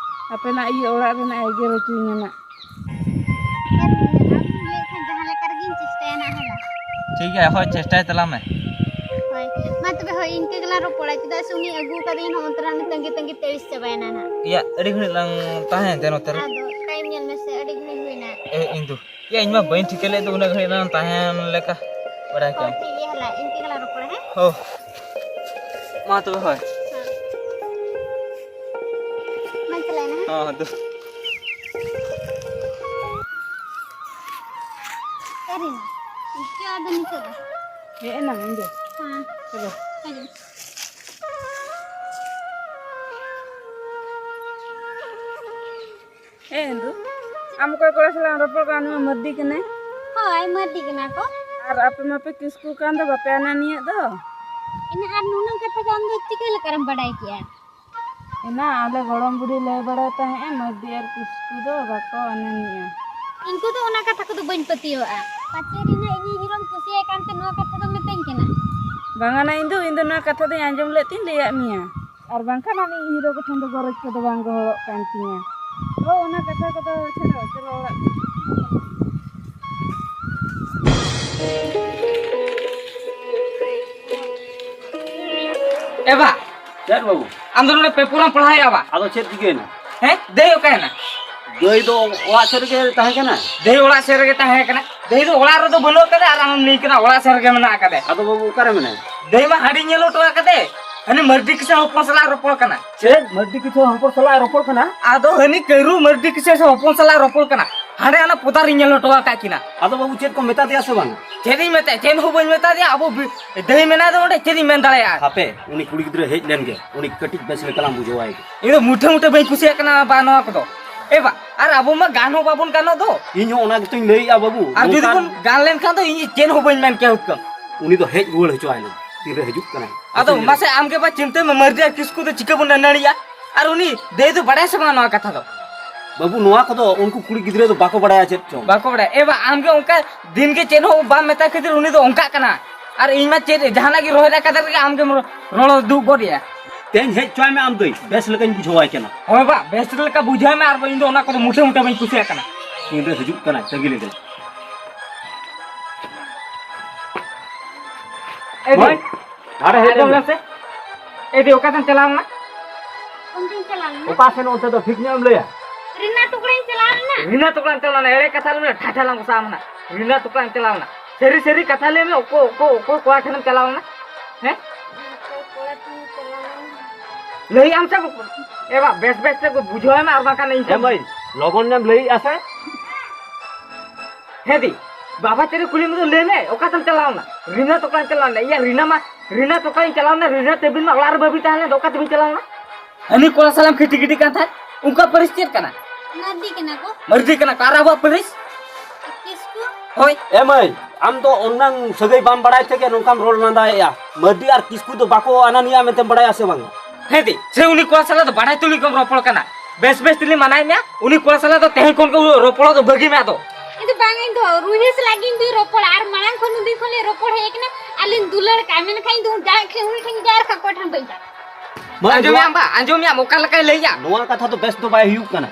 ᱟᱯᱮᱱᱟᱜ ᱤᱭᱟᱹ ᱚᱲᱟᱜ ᱨᱮᱱᱟᱜ ᱮᱜᱮᱨ ᱦᱚᱪᱚᱧᱟ ᱱᱟᱜ᱾ ᱟᱢ ᱞᱟᱹᱭᱮᱫ ᱠᱷᱟᱱ ᱡᱟᱦᱟᱸ ᱞᱮᱠᱟ ᱨᱮᱜᱤᱧ ᱪᱮᱥᱴᱟᱭᱟ ᱱᱟᱜ, ᱦᱮᱸ ᱵᱟᱝ? ᱴᱷᱤᱠ ᱜᱮᱭᱟ, ᱦᱳᱭ, ᱪᱮᱥᱴᱟᱭ ᱛᱟᱞᱟᱝ ᱢᱮ᱾ ᱦᱳᱭ, ᱢᱟ ᱛᱚᱵᱮ, ᱦᱳᱭ, ᱤᱱᱠᱟᱹ ᱜᱮᱞᱟᱝ ᱨᱚᱯᱚᱲᱟ, ᱪᱮᱫᱟᱜ ᱥᱮ ᱩᱱᱤ ᱟᱹᱜᱩ ᱠᱟᱫᱮᱭᱟᱹᱧ ᱱᱟᱜ, ᱚᱱᱛᱮ ᱨᱮ ᱛᱟᱺᱜᱤ ᱛᱟᱺᱜᱤ ᱛᱮ ᱟᱹᱲᱤᱥ ᱪᱟᱵᱟᱭᱮᱱᱟ ᱱᱟᱜ᱾ ᱤᱭᱟ, ᱟᱹᱰᱤ ᱜᱷᱟᱹᱲᱤᱡ ᱞᱟᱝ ᱛᱟᱦᱮᱸᱭᱮᱱ ᱛᱮ ᱱᱚᱛᱮ ᱨᱮ᱾ ᱟᱫᱚ ᱴᱟᱭᱤᱢ ᱧᱮᱞ ᱢᱮᱥᱮ, ᱟᱹᱰᱤ ᱜᱷᱟᱹᱲᱤᱡ ᱦᱩᱭᱱᱟ᱾ ᱮ, ᱤᱧ ᱫᱚ, ᱤᱭᱟ, ᱤᱧ ᱢᱟ ᱵᱟᱹᱧ ᱴᱷᱤᱠᱟᱹ ᱞᱮᱫ ᱫᱚ ᱩᱱᱟᱹᱜ ᱜᱷᱟᱹᱲᱤᱡ ᱞᱟᱝ ᱛᱟᱦᱮᱸᱭᱮᱱ ᱞᱮᱠᱟ, ᱵᱟᱲᱟᱭ ᱦᱳᱭ, ᱠᱮᱜᱼᱟᱢ᱾ ᱴᱷᱤᱠ ᱜᱮᱭᱟ, ᱦᱮᱞᱟ, ᱤᱱᱠᱟᱹ ᱜᱮᱞᱟᱝ ᱨᱚᱯᱚᱲᱟ, ᱦᱮᱸ? ᱦᱳ᱾ ᱢᱟ ᱛᱚᱵᱮ, ᱦᱳᱭ᱾ ᱦᱮᱸ᱾ ᱵᱟᱝ ᱪᱟᱞᱟᱣᱮᱱᱟ, ᱦᱮᱸ? ᱦᱚᱸ, ᱦᱚᱸ, ᱫᱩ᱾ ᱚᱠᱟᱨᱮᱱᱟ? ᱪᱮᱫ ᱟᱫᱚ ᱱᱤᱛᱚᱜ ᱫᱚ? ᱦᱮᱡ ᱮᱱᱟᱢ ᱤᱧ ᱫᱚ᱾ ᱦᱮᱸ᱾ ᱪᱚᱞᱚ᱾ ᱦᱤᱡᱩᱜ᱾ ᱦᱮᱸ, ᱤᱱᱫᱩ, ᱟᱢ ᱚᱠᱚᱭ ᱠᱚᱲᱟ ᱥᱟᱞᱟᱜ ᱮᱢ ᱨᱚᱯᱚᱲ ᱠᱟᱱᱟ? ᱩᱱᱤ ᱢᱟ ᱢᱟᱹᱨᱰᱤ ᱠᱟᱱᱟᱭ᱾ ᱦᱳᱭ, ᱢᱟᱹᱨᱰᱤ ᱠᱟᱱᱟ ᱠᱚ᱾ ᱟᱨ ᱟᱯᱮ ᱢᱟᱯᱮ ᱠᱤᱥᱠᱩ ᱠᱟᱱ ᱫᱚ, ᱵᱟᱯᱮ ᱟᱱᱟᱱᱤᱭᱮᱫ ᱫᱚ᱾ ᱮᱱᱟ ᱟᱨ ᱱᱩᱱᱟᱹᱜ ᱠᱟᱛᱷᱟ ᱫᱚ ᱟᱢ ᱫᱚ ᱪᱤᱠᱟᱹ ᱞᱮᱠᱟᱨᱮᱢ ᱵᱟᱰᱟᱭ ᱠᱮᱜᱼᱟ? ᱮᱱᱟ ᱟᱞᱮ ᱜᱚᱲᱚᱢ ᱵᱩᱰᱷᱤ ᱞᱟᱹᱭ ᱵᱟᱲᱟᱭ ᱛᱟᱦᱮᱸᱜᱼᱟ, ᱢᱟᱹᱨᱰᱤ ᱟᱨ ᱠᱤᱥᱠᱩ ᱫᱚ ᱵᱟᱠᱚ ᱟᱱᱟᱱᱤᱭᱟ᱾ ᱤᱧ ᱠᱚᱫᱚ ᱚᱱᱟ ᱠᱟᱛᱷᱟ ᱠᱚᱫᱚ ᱵᱟᱹᱧ ᱯᱟᱹᱛᱭᱟᱹᱣᱟᱜᱼᱟ᱾ ᱯᱟᱪᱮ ᱨᱤᱱᱟ ᱤᱧᱤᱡ ᱦᱤᱨᱳᱢ ᱠᱩᱥᱤᱭᱟᱭ ᱠᱟᱱᱛᱮ ᱱᱚᱣᱟ ᱠᱟᱛᱷᱟ ᱫᱚᱢ ᱢᱮᱛᱟᱹᱧ ᱠᱟᱱᱟ? ᱵᱟᱝᱟ ᱱᱟ, ᱤᱧ ᱫᱚ, ᱤᱧ ᱫᱚ ᱱᱚᱣᱟ ᱠᱟᱛᱷᱟ ᱫᱚᱧ ᱟᱸᱡᱚᱢ ᱞᱮᱫ ᱛᱤᱧ ᱞᱟᱹᱭᱟᱫ ᱢᱮᱭᱟ, ᱟᱨ ᱵᱟᱝᱠᱷᱟᱱ ᱟᱢ ᱤᱧ ᱦᱤᱨᱳ ᱠᱚᱴᱷᱮᱱ ᱫᱚ ᱜᱚᱨᱚᱡᱽ ᱠᱚᱫᱚ ᱵᱟᱝ ᱜᱚᱦᱚᱲᱚᱜ ᱠᱟᱱ ᱛᱤᱧᱟ᱾ ᱚ, ᱚᱱᱟ ᱠᱟᱛᱷᱟ ᱠᱚᱫᱚ ᱪᱷᱟᱲᱚ, ᱪᱚᱞᱚ ᱚᱲᱟᱜ ᱛᱮ᱾ ᱮ ᱵᱟ, ᱪᱮᱫ ᱵᱟᱹᱵᱩ? ᱟᱢ ᱫᱚ ᱱᱚᱰᱮ ᱯᱮᱯᱟᱨ ᱮᱢ ᱯᱟᱲᱦᱟᱣᱮᱫᱼᱟ ᱵᱟ? ᱟᱫᱚ ᱪᱮᱫ ᱪᱤᱠᱟᱹᱭᱮᱱᱟ? ᱦᱮᱸ? ᱫᱟᱹᱭ ᱚᱠᱟᱭᱮᱱᱟ? ᱫᱟᱹᱭ ᱫᱚ ᱚᱲᱟᱜ ᱥᱮᱫ ᱨᱮᱜᱮ ᱛᱟᱦᱮᱸ ᱠᱟᱱᱟ᱾ ᱫᱟᱹᱭ ᱚᱲᱟᱜ ᱥᱮᱫ ᱨᱮᱜᱮ ᱛᱟᱦᱮᱸ ᱠᱟᱱᱟ? ᱫᱟᱹᱭ ᱫᱚ ᱚᱲᱟᱜ ᱨᱮᱫᱚ ᱵᱟᱹᱱᱩᱜ ᱟᱠᱟᱫᱮ, ᱟᱨ ᱟᱢᱮᱢ ᱞᱟᱹᱭ ᱠᱟᱱᱟ ᱚᱲᱟᱜ ᱥᱮᱫ ᱨᱮᱜᱮ ᱢᱮᱱᱟᱜ ᱟᱠᱟᱫᱮ᱾ ᱟᱫᱚ ᱵᱟᱹᱵᱩ ᱚᱠᱟᱨᱮ ᱢᱮᱱᱟᱭᱟ? ᱫᱟᱹᱭ ᱢᱟ ᱦᱟᱺᱰᱤ ᱧᱮᱞ ᱦᱚᱴᱚ ᱟᱠᱟᱫᱮ, ᱦᱟᱹᱱᱤ ᱢᱟᱹᱨᱰᱤ ᱠᱤᱥᱟᱹᱬ ᱦᱚᱯᱚᱱ ᱥᱟᱞᱟᱜ ᱨᱚᱯᱚᱲ ᱠᱟᱱᱟ᱾ ᱪᱮᱫ? ᱢᱟᱹᱨᱰᱤ ᱠᱤᱥᱟᱹᱬ ᱦᱚᱯᱚᱱ ᱥᱟᱞᱟᱜ ᱨᱚᱯᱚᱲ ᱠᱟᱱᱟ? ᱟᱫᱚ ᱦᱟᱹᱱᱤ ᱠᱟᱹᱨᱩ ᱢᱟᱹᱨᱰᱤ ᱠᱤᱥᱟᱹᱬ ᱦᱚᱯᱚᱱ ᱥᱟᱞᱟᱜ ᱨᱚᱯᱚᱲ ᱠᱟᱱᱟ, ᱦᱟᱸᱰᱮ ᱚᱱᱟ ᱯᱚᱫᱟᱨᱤᱧ ᱧᱮᱞ ᱦᱚᱴᱚ ᱟᱠᱟᱫ ᱠᱤᱱᱟ᱾ ᱟᱫᱚ ᱵᱟᱹᱵᱩ ᱪᱮᱫ ᱠᱚ ᱢᱮᱛᱟ ᱫᱮᱭᱟ ᱥᱮ ᱵᱟᱝ? ᱪᱮᱫ ᱤᱧ ᱢᱮᱛᱟᱭᱟ, ᱪᱮᱫ ᱦᱚᱸ ᱵᱟᱹᱧ ᱢᱮᱛᱟ ᱫᱮᱭᱟ᱾ ᱟᱵᱚ ᱵᱤ-, ᱫᱟᱹᱭ ᱢᱮᱱᱟᱭ ᱫᱚ ᱚᱸᱰᱮ, ᱪᱮᱫ ᱤᱧ ᱢᱮᱱ ᱫᱟᱲᱮᱭᱟᱜᱼᱟ? ᱦᱟᱯᱮ, ᱩᱱᱤ ᱠᱩᱲᱤ ᱜᱤᱫᱽᱨᱟᱹ ᱦᱮᱡ ᱞᱮᱱ ᱜᱮ, ᱩᱱᱤ ᱠᱟᱹᱴᱤᱡ ᱵᱮᱥ ᱞᱮᱠᱟ ᱞᱟᱝ ᱵᱩᱡᱷᱟᱹᱣᱟᱭ ᱜᱮ᱾ ᱤᱧ ᱫᱚ ᱢᱩᱴᱷᱟᱹ ᱢᱩᱴᱷᱟᱹ ᱵᱟᱹᱧ ᱠᱩᱥᱤᱭᱟᱜ ᱠᱟᱱᱟ ᱵᱟ ᱱᱚᱣᱟ ᱠᱚᱫᱚ᱾ ᱮ ᱵᱟ, ᱟᱨ ᱟᱵᱚ ᱢᱟ ᱜᱟᱱ ᱦᱚᱸ ᱵᱟᱵᱚᱱ ᱜᱟᱱᱚᱜ ᱫᱚ᱾ ᱤᱧ ᱦᱚᱸ ᱚᱱᱟ ᱜᱮᱛᱚᱧ ᱞᱟᱹᱭᱮᱫᱼᱟ ᱵᱟᱹᱵᱩ, ᱟᱨ ᱡᱩᱫᱤ ᱱᱚᱝᱠᱟᱱ ᱵᱚᱱ ᱜᱟᱱ ᱞᱮᱱᱠᱷᱟᱱ ᱫᱚ ᱤᱧ ᱪᱮᱫ ᱦᱚᱸ ᱵᱟᱹᱧ ᱢᱮᱱ ᱠᱮᱭᱟ ᱦᱩᱛᱠᱟᱹᱢ᱾ ᱩᱱᱤ ᱫᱚ ᱦᱮᱡ ᱨᱩᱣᱟᱹᱲ ᱦᱚᱪᱚᱣᱟᱭ ᱢᱮ, ᱛᱤᱨᱮ ᱦᱤᱡᱩᱜ ᱠᱟᱱᱟᱭ᱾ ᱟᱫᱚ ᱢᱟᱥᱮ ᱟᱢ ᱜᱮ ᱵᱟ ᱪᱤᱱᱛᱟᱹᱭ ᱢᱮ, ᱢᱟᱹᱨᱰᱤ ᱟᱨ ᱠᱤᱥᱠᱩ ᱫᱚ ᱪᱤᱠᱟᱹ ᱵᱚᱱ ᱮᱱᱟᱲᱤᱜᱼᱟ? ᱟᱨ ᱩᱱᱤ ᱫᱟᱹᱭ ᱫᱚ ᱵᱟᱲᱟᱭᱟ ᱥᱮ ᱵᱟᱝ ᱱᱚᱣᱟ ᱠᱟᱛᱷᱟ ᱫᱚ? ᱵᱟᱹᱵᱩ, ᱱᱚᱣᱟ ᱠᱚᱫᱚ ᱩᱱᱠᱩ ᱠᱩᱲᱤ ᱜᱤᱫᱽᱨᱟᱹ ᱫᱚ ᱵᱟᱠᱚ ᱵᱟᱲᱟᱭᱟ ᱪᱮᱫ ᱪᱚᱝ᱾ ᱵᱟᱠᱚ ᱵᱟᱲᱟᱭᱟ᱾ ᱮ ᱵᱟ, ᱟᱢ ᱜᱮ ᱚᱱᱠᱟ ᱫᱤᱱ ᱜᱮ ᱪᱮᱫ ᱦᱚᱸ ᱵᱟᱢ ᱢᱮᱛᱟ ᱠᱷᱟᱹᱛᱤᱨ ᱩᱱᱤ ᱫᱚ ᱚᱱᱠᱟᱜ ᱠᱟᱱᱟ᱾ ᱟᱨ ᱤᱧ ᱢᱟ ᱪᱮᱫ ᱡᱟᱦᱟᱱᱟᱜ ᱜᱮ ᱨᱚᱦᱚᱭ ᱨᱮᱱᱟᱜ ᱠᱟᱛᱷᱟ ᱨᱮᱜᱮ ᱟᱢ ᱜᱮᱢ ᱨᱚᱲ ᱫᱩᱜ ᱜᱚᱫ ᱮᱭᱟ᱾ ᱛᱮᱦᱮᱧ ᱦᱮᱡ ᱦᱚᱪᱚᱭ ᱢᱮ ᱟᱢ ᱫᱟᱹᱭ, ᱵᱮᱥ ᱞᱮᱠᱟᱧ ᱵᱩᱡᱷᱟᱹᱣᱟᱭ ᱠᱟᱱᱟ᱾ ᱦᱳᱭ ᱵᱟ, ᱵᱮᱥ ᱞᱮᱠᱟ ᱵᱩᱡᱷᱟᱹᱣ ᱢᱮ, ᱟᱨ ᱤᱧ ᱫᱚ ᱚᱱᱟ ᱠᱚᱫᱚ ᱢᱩᱴᱷᱟᱹ ᱢᱩᱴᱷᱟᱹ ᱵᱟᱹᱧ ᱠᱩᱥᱤᱭᱟᱜ ᱠᱟᱱᱟ᱾ ᱛᱤᱱᱨᱮ ᱦᱤᱡᱩᱜ ᱠᱟᱱᱟᱭ, ᱛᱟᱺᱜᱤ ᱞᱮᱜᱮ᱾ ᱮ ᱫᱤ, ᱦᱳᱭ᱾ ᱟᱨᱮ ᱦᱮᱡ ᱟᱸᱡᱚᱢ ᱞᱮᱱ᱾ ᱞᱮᱢ ᱥᱮ᱾ ᱮ ᱫᱤ, ᱚᱠᱟ ᱛᱮᱢ ᱪᱟᱞᱟᱣ ᱞᱮᱱᱟ? ᱚᱱᱛᱮᱧ ᱪᱟᱞᱟᱣ ᱞᱮᱱᱟ᱾ ᱚᱠᱟ ᱥᱮᱱ ᱚᱱᱛᱮ ᱫᱚ ᱴᱷᱤᱠ ᱧᱚᱜ ᱮᱢ ᱞᱟᱹᱭᱟ? ᱨᱤᱱᱟ ᱛᱟᱠᱚ ᱚᱲᱟᱜ ᱤᱧ ᱪᱟᱞᱟᱣ ᱞᱮᱱᱟ᱾ ᱨᱤᱱᱟ ᱛᱟᱠᱚ ᱚᱲᱟᱜ ᱮᱢ ᱪᱟᱞᱟᱣ ᱞᱮᱱᱟ? ᱮᱲᱮ ᱠᱟᱛᱷᱟ ᱟᱞᱚᱢ ᱞᱟᱹᱭᱟ, ᱴᱷᱟᱴᱷᱟ ᱞᱟᱝ ᱜᱚᱥᱟᱣ ᱟᱢ ᱱᱟᱜ᱾ ᱨᱤᱱᱟ ᱛᱟᱠᱚ ᱚᱲᱟᱜ ᱮᱢ ᱪᱟᱞᱟᱣ ᱞᱮᱱᱟ᱾ ᱥᱟᱹᱨᱤ ᱥᱟᱹᱨᱤ ᱠᱟᱛᱷᱟ ᱞᱟᱹᱭ ᱢᱮ, ᱚᱠᱚᱭ, ᱚᱠᱚᱭ, ᱚᱠᱚᱭ ᱠᱚᱲᱟ ᱴᱷᱮᱱᱮᱢ ᱪᱟᱞᱟᱣ ᱞᱮᱱᱟ? ᱦᱮᱸ? ᱚᱠᱚᱭ ᱠᱚᱲᱟ ᱴᱷᱮᱱᱤᱧ ᱪᱟᱞᱟᱣ ᱞᱮᱱᱟ? ᱞᱟᱹᱭ ᱟᱢ ᱥᱮ ᱵᱟᱠᱚ? ᱮ ᱵᱟ, ᱵᱮᱥ ᱵᱮᱥ ᱛᱮ ᱵᱩᱡᱷᱟᱹᱣ ᱢᱮ ᱟᱨ ᱵᱟᱝᱠᱷᱟᱱ ᱤᱧ ᱮ ᱢᱟᱹᱭ, ᱞᱚᱜᱚᱱ ᱧᱚᱜ ᱮᱢ ᱞᱟᱹᱭᱮᱜᱼᱟ ᱥᱮ? ᱦᱮᱸ ᱫᱤ, ᱵᱟᱵᱟ ᱛᱮᱨᱮ ᱠᱩᱞᱤ ᱢᱮ ᱫᱚ ᱞᱟᱹᱭ ᱢᱮ, ᱚᱠᱟᱛᱮᱢ ᱪᱟᱞᱟᱣ ᱞᱮᱱᱟ? ᱨᱤᱱᱟ ᱛᱟᱠᱚ ᱚᱲᱟᱜ ᱤᱧ ᱪᱟᱞᱟᱣ ᱞᱮᱱᱟ᱾ ᱤᱭᱟ, ᱨᱤᱱᱟ ᱢᱟ, ᱨᱤᱱᱟ ᱛᱟᱠᱚ ᱚᱲᱟᱜ ᱤᱧ ᱪᱟᱞᱟᱣ ᱞᱮᱱᱟ, ᱨᱤᱱᱟ ᱛᱮᱵᱤᱱ ᱢᱟ ᱚᱲᱟᱜ ᱨᱮ ᱵᱟᱹᱵᱤᱱ ᱛᱟᱦᱮᱸ ᱞᱮᱱ ᱫᱚ, ᱚᱠᱟ ᱛᱮᱵᱤᱱ ᱪᱟᱞᱟᱣ ᱞᱮᱱᱟ? ᱦᱟᱹᱱᱤ ᱠᱚᱲᱟ ᱥᱟᱞᱟᱜ ᱮᱢ ᱠᱷᱤᱴᱤ ᱠᱷᱤᱴᱤ ᱠᱟᱱ ᱛᱟᱦᱮᱸᱫ, ᱩᱱᱠᱩᱣᱟᱜ ᱯᱟᱹᱨᱤᱥ ᱪᱮᱫ ᱠᱟᱱᱟ? ᱢᱟᱹᱨᱰᱤ ᱠᱟᱱᱟ ᱠᱚ᱾ ᱢᱟᱹᱨᱰᱤ ᱠᱟᱱᱟ ᱠᱚ, ᱟᱨ ᱟᱵᱚᱣᱟᱜ ᱯᱟᱹᱨᱤᱥ? ᱠᱤᱥᱠᱩ᱾ ᱦᱳᱭ᱾ ᱮ ᱢᱟᱹᱭ, ᱟᱢ ᱫᱚ ᱚᱱᱟᱝ ᱥᱟᱹᱜᱟᱹᱭ ᱵᱟᱢ ᱵᱟᱲᱟᱭ ᱛᱮᱜᱮ ᱱᱚᱝᱠᱟᱢ ᱨᱚᱲ ᱞᱟᱸᱫᱟᱭᱮᱜᱼᱟ᱾ ᱢᱟᱹᱨᱰᱤ ᱟᱨ ᱠᱤᱥᱠᱩ ᱫᱚ ᱵᱟᱠᱚ ᱟᱱᱟᱱᱤᱭᱟ ᱢᱮᱱᱛᱮᱢ ᱵᱟᱲᱟᱭᱟ ᱥᱮ ᱵᱟᱝ? ᱦᱮᱸ ᱫᱤ, ᱥᱮ ᱩᱱᱤ ᱠᱚᱲᱟ ᱥᱟᱞᱟᱜ ᱫᱚ ᱵᱟᱲᱟᱭ ᱛᱩᱞᱩᱡ ᱜᱮᱢ ᱨᱚᱯᱚᱲ ᱠᱟᱱᱟ᱾ ᱵᱮᱥ ᱵᱮᱥ ᱛᱮᱞᱤᱧ ᱢᱟᱱᱟᱭᱮᱫ ᱢᱮᱭᱟ, ᱩᱱᱤ ᱠᱚᱲᱟ ᱥᱟᱞᱟᱜ ᱫᱚ ᱛᱮᱦᱮᱧ ᱠᱷᱚᱱ ᱜᱮ ᱨᱚᱯᱚᱲ ᱫᱚ ᱵᱟᱹᱜᱤ ᱢᱮ ᱟᱫᱚ᱾ ᱤᱧ ᱫᱚ ᱵᱟᱝ, ᱤᱧ ᱫᱚ ᱨᱩᱦᱤ ᱥᱟᱞᱟᱜ ᱜᱮ ᱤᱧ ᱫᱚᱧ ᱨᱚᱯᱚᱲᱟ, ᱟᱨ ᱢᱟᱲᱟᱝ ᱠᱷᱚᱱ ᱩᱱᱤ ᱠᱷᱚᱱ ᱞᱮ ᱨᱚᱯᱚᱲ ᱦᱮᱡ ᱟᱠᱟᱱᱟ, ᱟᱨ ᱞᱤᱧ ᱫᱩᱞᱟᱹᱲ ᱠᱟᱜᱼᱟ, ᱢᱮᱱᱠᱷᱟᱱ ᱤᱧ ᱫᱚ ᱡᱟᱦᱟᱸᱭ ᱴᱷᱮᱱ, ᱩᱱᱤ ᱴᱷᱮᱱ ᱡᱟᱦᱟᱸ ᱞᱮᱠᱟ ᱚᱠᱚᱭ ᱴᱷᱮᱱ ᱵᱟᱹᱧ ᱪᱟᱞᱟᱜᱼᱟ᱾ ᱢᱟ, ᱟᱸᱡᱚᱢᱮᱭᱟᱢ ᱵᱟ, ᱟᱸᱡᱚᱢᱮᱭᱟᱢ, ᱚᱠᱟ ᱞᱮᱠᱟᱭ ᱞᱟᱹᱭᱟ? ᱱᱚᱣᱟ ᱠᱟᱛᱷᱟ ᱫᱚ ᱵᱮᱥ ᱫᱚ ᱵᱟᱭ ᱦᱩᱭᱩᱜ ᱠᱟᱱᱟ᱾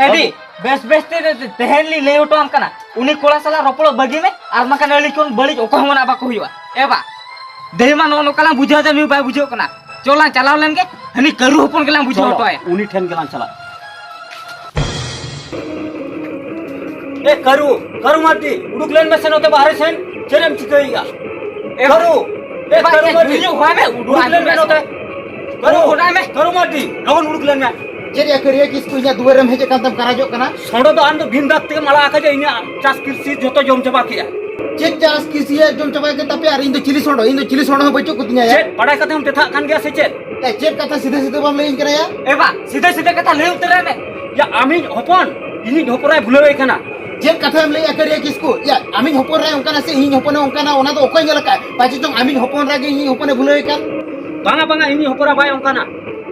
ᱮᱰᱤ, ᱵᱟᱹᱵᱩ᱾ ᱵᱮᱥ ᱵᱮᱥ ᱛᱮ ᱛᱮᱦᱮᱧ ᱞᱤᱧ ᱞᱟᱹᱭ ᱦᱚᱴᱚ ᱟᱢ ᱠᱟᱱᱟ, ᱩᱱᱤ ᱠᱚᱲᱟ ᱥᱟᱞᱟᱜ ᱨᱚᱯᱚᱲ ᱵᱟᱹᱜᱤ ᱢᱮ, ᱟᱨ ᱵᱟᱝᱠᱷᱟᱱ ᱟᱹᱞᱤᱧ ᱠᱷᱚᱱ ᱵᱟᱹᱲᱤᱡ ᱚᱠᱚᱭ ᱦᱚᱸ ᱢᱟᱱᱟ ᱵᱟᱠᱚ ᱦᱩᱭᱩᱜᱼᱟ᱾ ᱮ ᱵᱟ, ᱫᱮᱦᱤ ᱢᱟ ᱱᱚᱜᱼᱚ ᱱᱚᱝᱠᱟ ᱞᱟᱝ ᱵᱩᱡᱷᱟᱹᱣ ᱫᱟ, ᱱᱩᱭ ᱵᱟᱭ ᱵᱩᱡᱷᱟᱹᱣ ᱠᱟᱱᱟ᱾ ᱪᱚᱞᱟᱝ ᱪᱟᱞᱟᱣ ᱞᱮᱱ ᱜᱮ, ᱦᱟᱹᱱᱤ ᱠᱟᱹᱨᱩ ᱦᱚᱯᱚᱱ ᱜᱮᱞᱟᱝ ᱵᱩᱡᱷᱟᱹᱣ ᱪᱚᱞᱚ, ᱦᱚᱴᱚ ᱟᱭᱟ᱾ ᱩᱱᱤ ᱴᱷᱮᱱ ᱜᱮᱞᱟᱝ ᱪᱟᱞᱟᱜ᱾ ᱮ ᱠᱟᱹᱨᱩ, ᱠᱟᱹᱨᱩ ᱢᱟᱨᱰᱤ, ᱩᱰᱩᱠ ᱞᱮᱱ ᱢᱮᱥᱮ ᱱᱚᱛᱮ ᱵᱟᱦᱨᱮ ᱥᱮᱱ᱾ ᱪᱮᱫ ᱮᱢ ᱪᱤᱠᱟᱹᱭᱮᱫᱼᱟ? ᱮ ᱠᱟᱹᱨᱩ, ᱮ ᱵᱟ, ᱠᱟᱹᱨᱩ ᱮ ᱢᱟᱨᱰᱤ, ᱦᱩᱭᱩᱜ ᱦᱚᱲ ᱢᱮ, ᱩᱰᱩᱠ ᱩᱰᱩᱠ ᱞᱮᱱ ᱢᱮ ᱟᱞᱚᱢ ᱱᱚᱛᱮ᱾ ᱠᱟᱹᱨᱩ, ᱦᱚᱲ ᱢᱮ᱾ ᱠᱟᱹᱨᱩ ᱢᱟᱨᱰᱤ, ᱞᱚᱜᱚᱱ ᱩᱰᱩᱠ ᱞᱮᱱ ᱢᱮ᱾ ᱪᱮᱫ ᱭᱟ ᱠᱟᱹᱨᱤᱭᱟ ᱠᱤᱥᱠᱩ, ᱤᱧᱟᱹᱜ ᱫᱩᱣᱟᱹᱨ ᱨᱮᱢ ᱦᱮᱡ ᱟᱠᱟᱱ ᱛᱮᱢ ᱠᱟᱨᱟᱡᱚᱜ ᱠᱟᱱᱟ? ᱥᱚᱸᱰᱚ ᱫᱚ ᱟᱢ ᱫᱚ ᱵᱤᱱ ᱫᱟᱜ ᱛᱮᱜᱮᱢ ᱟᱲᱟᱜ ᱟᱠᱟᱫᱟ ᱤᱧᱟᱹᱜ ᱪᱟᱥ ᱠᱨᱤᱥᱤ ᱡᱚᱛᱚ ᱡᱚᱢ ᱪᱟᱵᱟ ᱠᱮᱜᱼᱟ᱾ ᱪᱮᱫ ᱪᱟᱥ ᱠᱨᱤᱥᱤ ᱡᱚᱢ ᱪᱟᱵᱟ ᱠᱮᱫ ᱛᱟᱯᱮᱭᱟ? ᱟᱨ ᱤᱧ ᱫᱚ ᱪᱤᱞᱤ ᱥᱚᱸᱰᱚ? ᱤᱧ ᱫᱚ ᱪᱤᱞᱤ ᱥᱚᱸᱰᱚ ᱦᱚᱸ ᱵᱟᱹᱪᱩᱜ ᱠᱚᱛᱤᱧᱟ ᱭᱟ᱾ ᱪᱮᱫ ᱵᱟᱲᱟᱭ ᱠᱟᱛᱮ ᱦᱚᱸᱢ ᱛᱮᱛᱷᱟᱜ ᱠᱟᱱ ᱜᱮᱭᱟ ᱥᱮ ᱪᱮᱫ? ᱮ, ᱪᱮᱫ ᱠᱟᱛᱷᱟ ᱥᱤᱫᱷᱟᱹ ᱥᱤᱫᱷᱟᱹ ᱵᱟᱢ ᱞᱟᱹᱭᱟᱹᱧ ᱠᱟᱱᱟ ᱭᱟ? ᱮ ᱵᱟ, ᱥᱤᱫᱷᱟᱹ ᱥᱤᱫᱷᱟᱹ ᱠᱟᱛᱷᱟ ᱞᱟᱹᱭ ᱩᱛᱟᱹᱨᱟᱭ ᱢᱮ᱾ ᱭᱟ, ᱟᱢᱤᱡ ᱦᱚᱯᱚᱱ ᱤᱧᱤᱡ ᱦᱚᱯᱚᱱ ᱨᱟᱭ ᱵᱷᱩᱞᱟᱹᱣ ᱮ ᱠᱟᱱᱟ᱾ ᱪᱮᱫ ᱠᱟᱛᱷᱟᱢ ᱞᱟᱹᱭᱮᱫᱼᱟ ᱠᱟᱹᱨᱤᱭᱟ ᱠᱤᱥᱠᱩ? ᱭᱟ, ᱟᱢᱤᱡ ᱦᱚᱯᱚᱱ ᱨᱟᱭ ᱚᱱᱠᱟᱱᱟ ᱥᱮ ᱤᱧᱤᱡ ᱦᱚᱯᱚᱱᱮ ᱚᱱᱠᱟᱱᱟ, ᱚᱱᱟ ᱫᱚ ᱚᱠᱚᱭ ᱧᱮᱞ ᱟᱠᱟᱫ? ᱯᱟᱪᱮ ᱪᱚᱝ ᱟᱢᱤᱡ ᱦᱚᱯᱚᱱ ᱨᱟᱭ ᱜᱮ ᱤᱧᱤᱡ ᱦᱚᱯᱚᱱᱮ ᱵᱷᱩᱞᱟᱹᱣ ᱮ ᱠᱟᱱ᱾ ᱵᱟᱝᱟ, ᱵᱟᱝᱟ, ᱤᱧᱤᱡ ᱦᱚᱯᱚᱱ ᱨᱟᱭ ᱵᱟᱭ ᱚᱱᱠᱟᱱᱟ᱾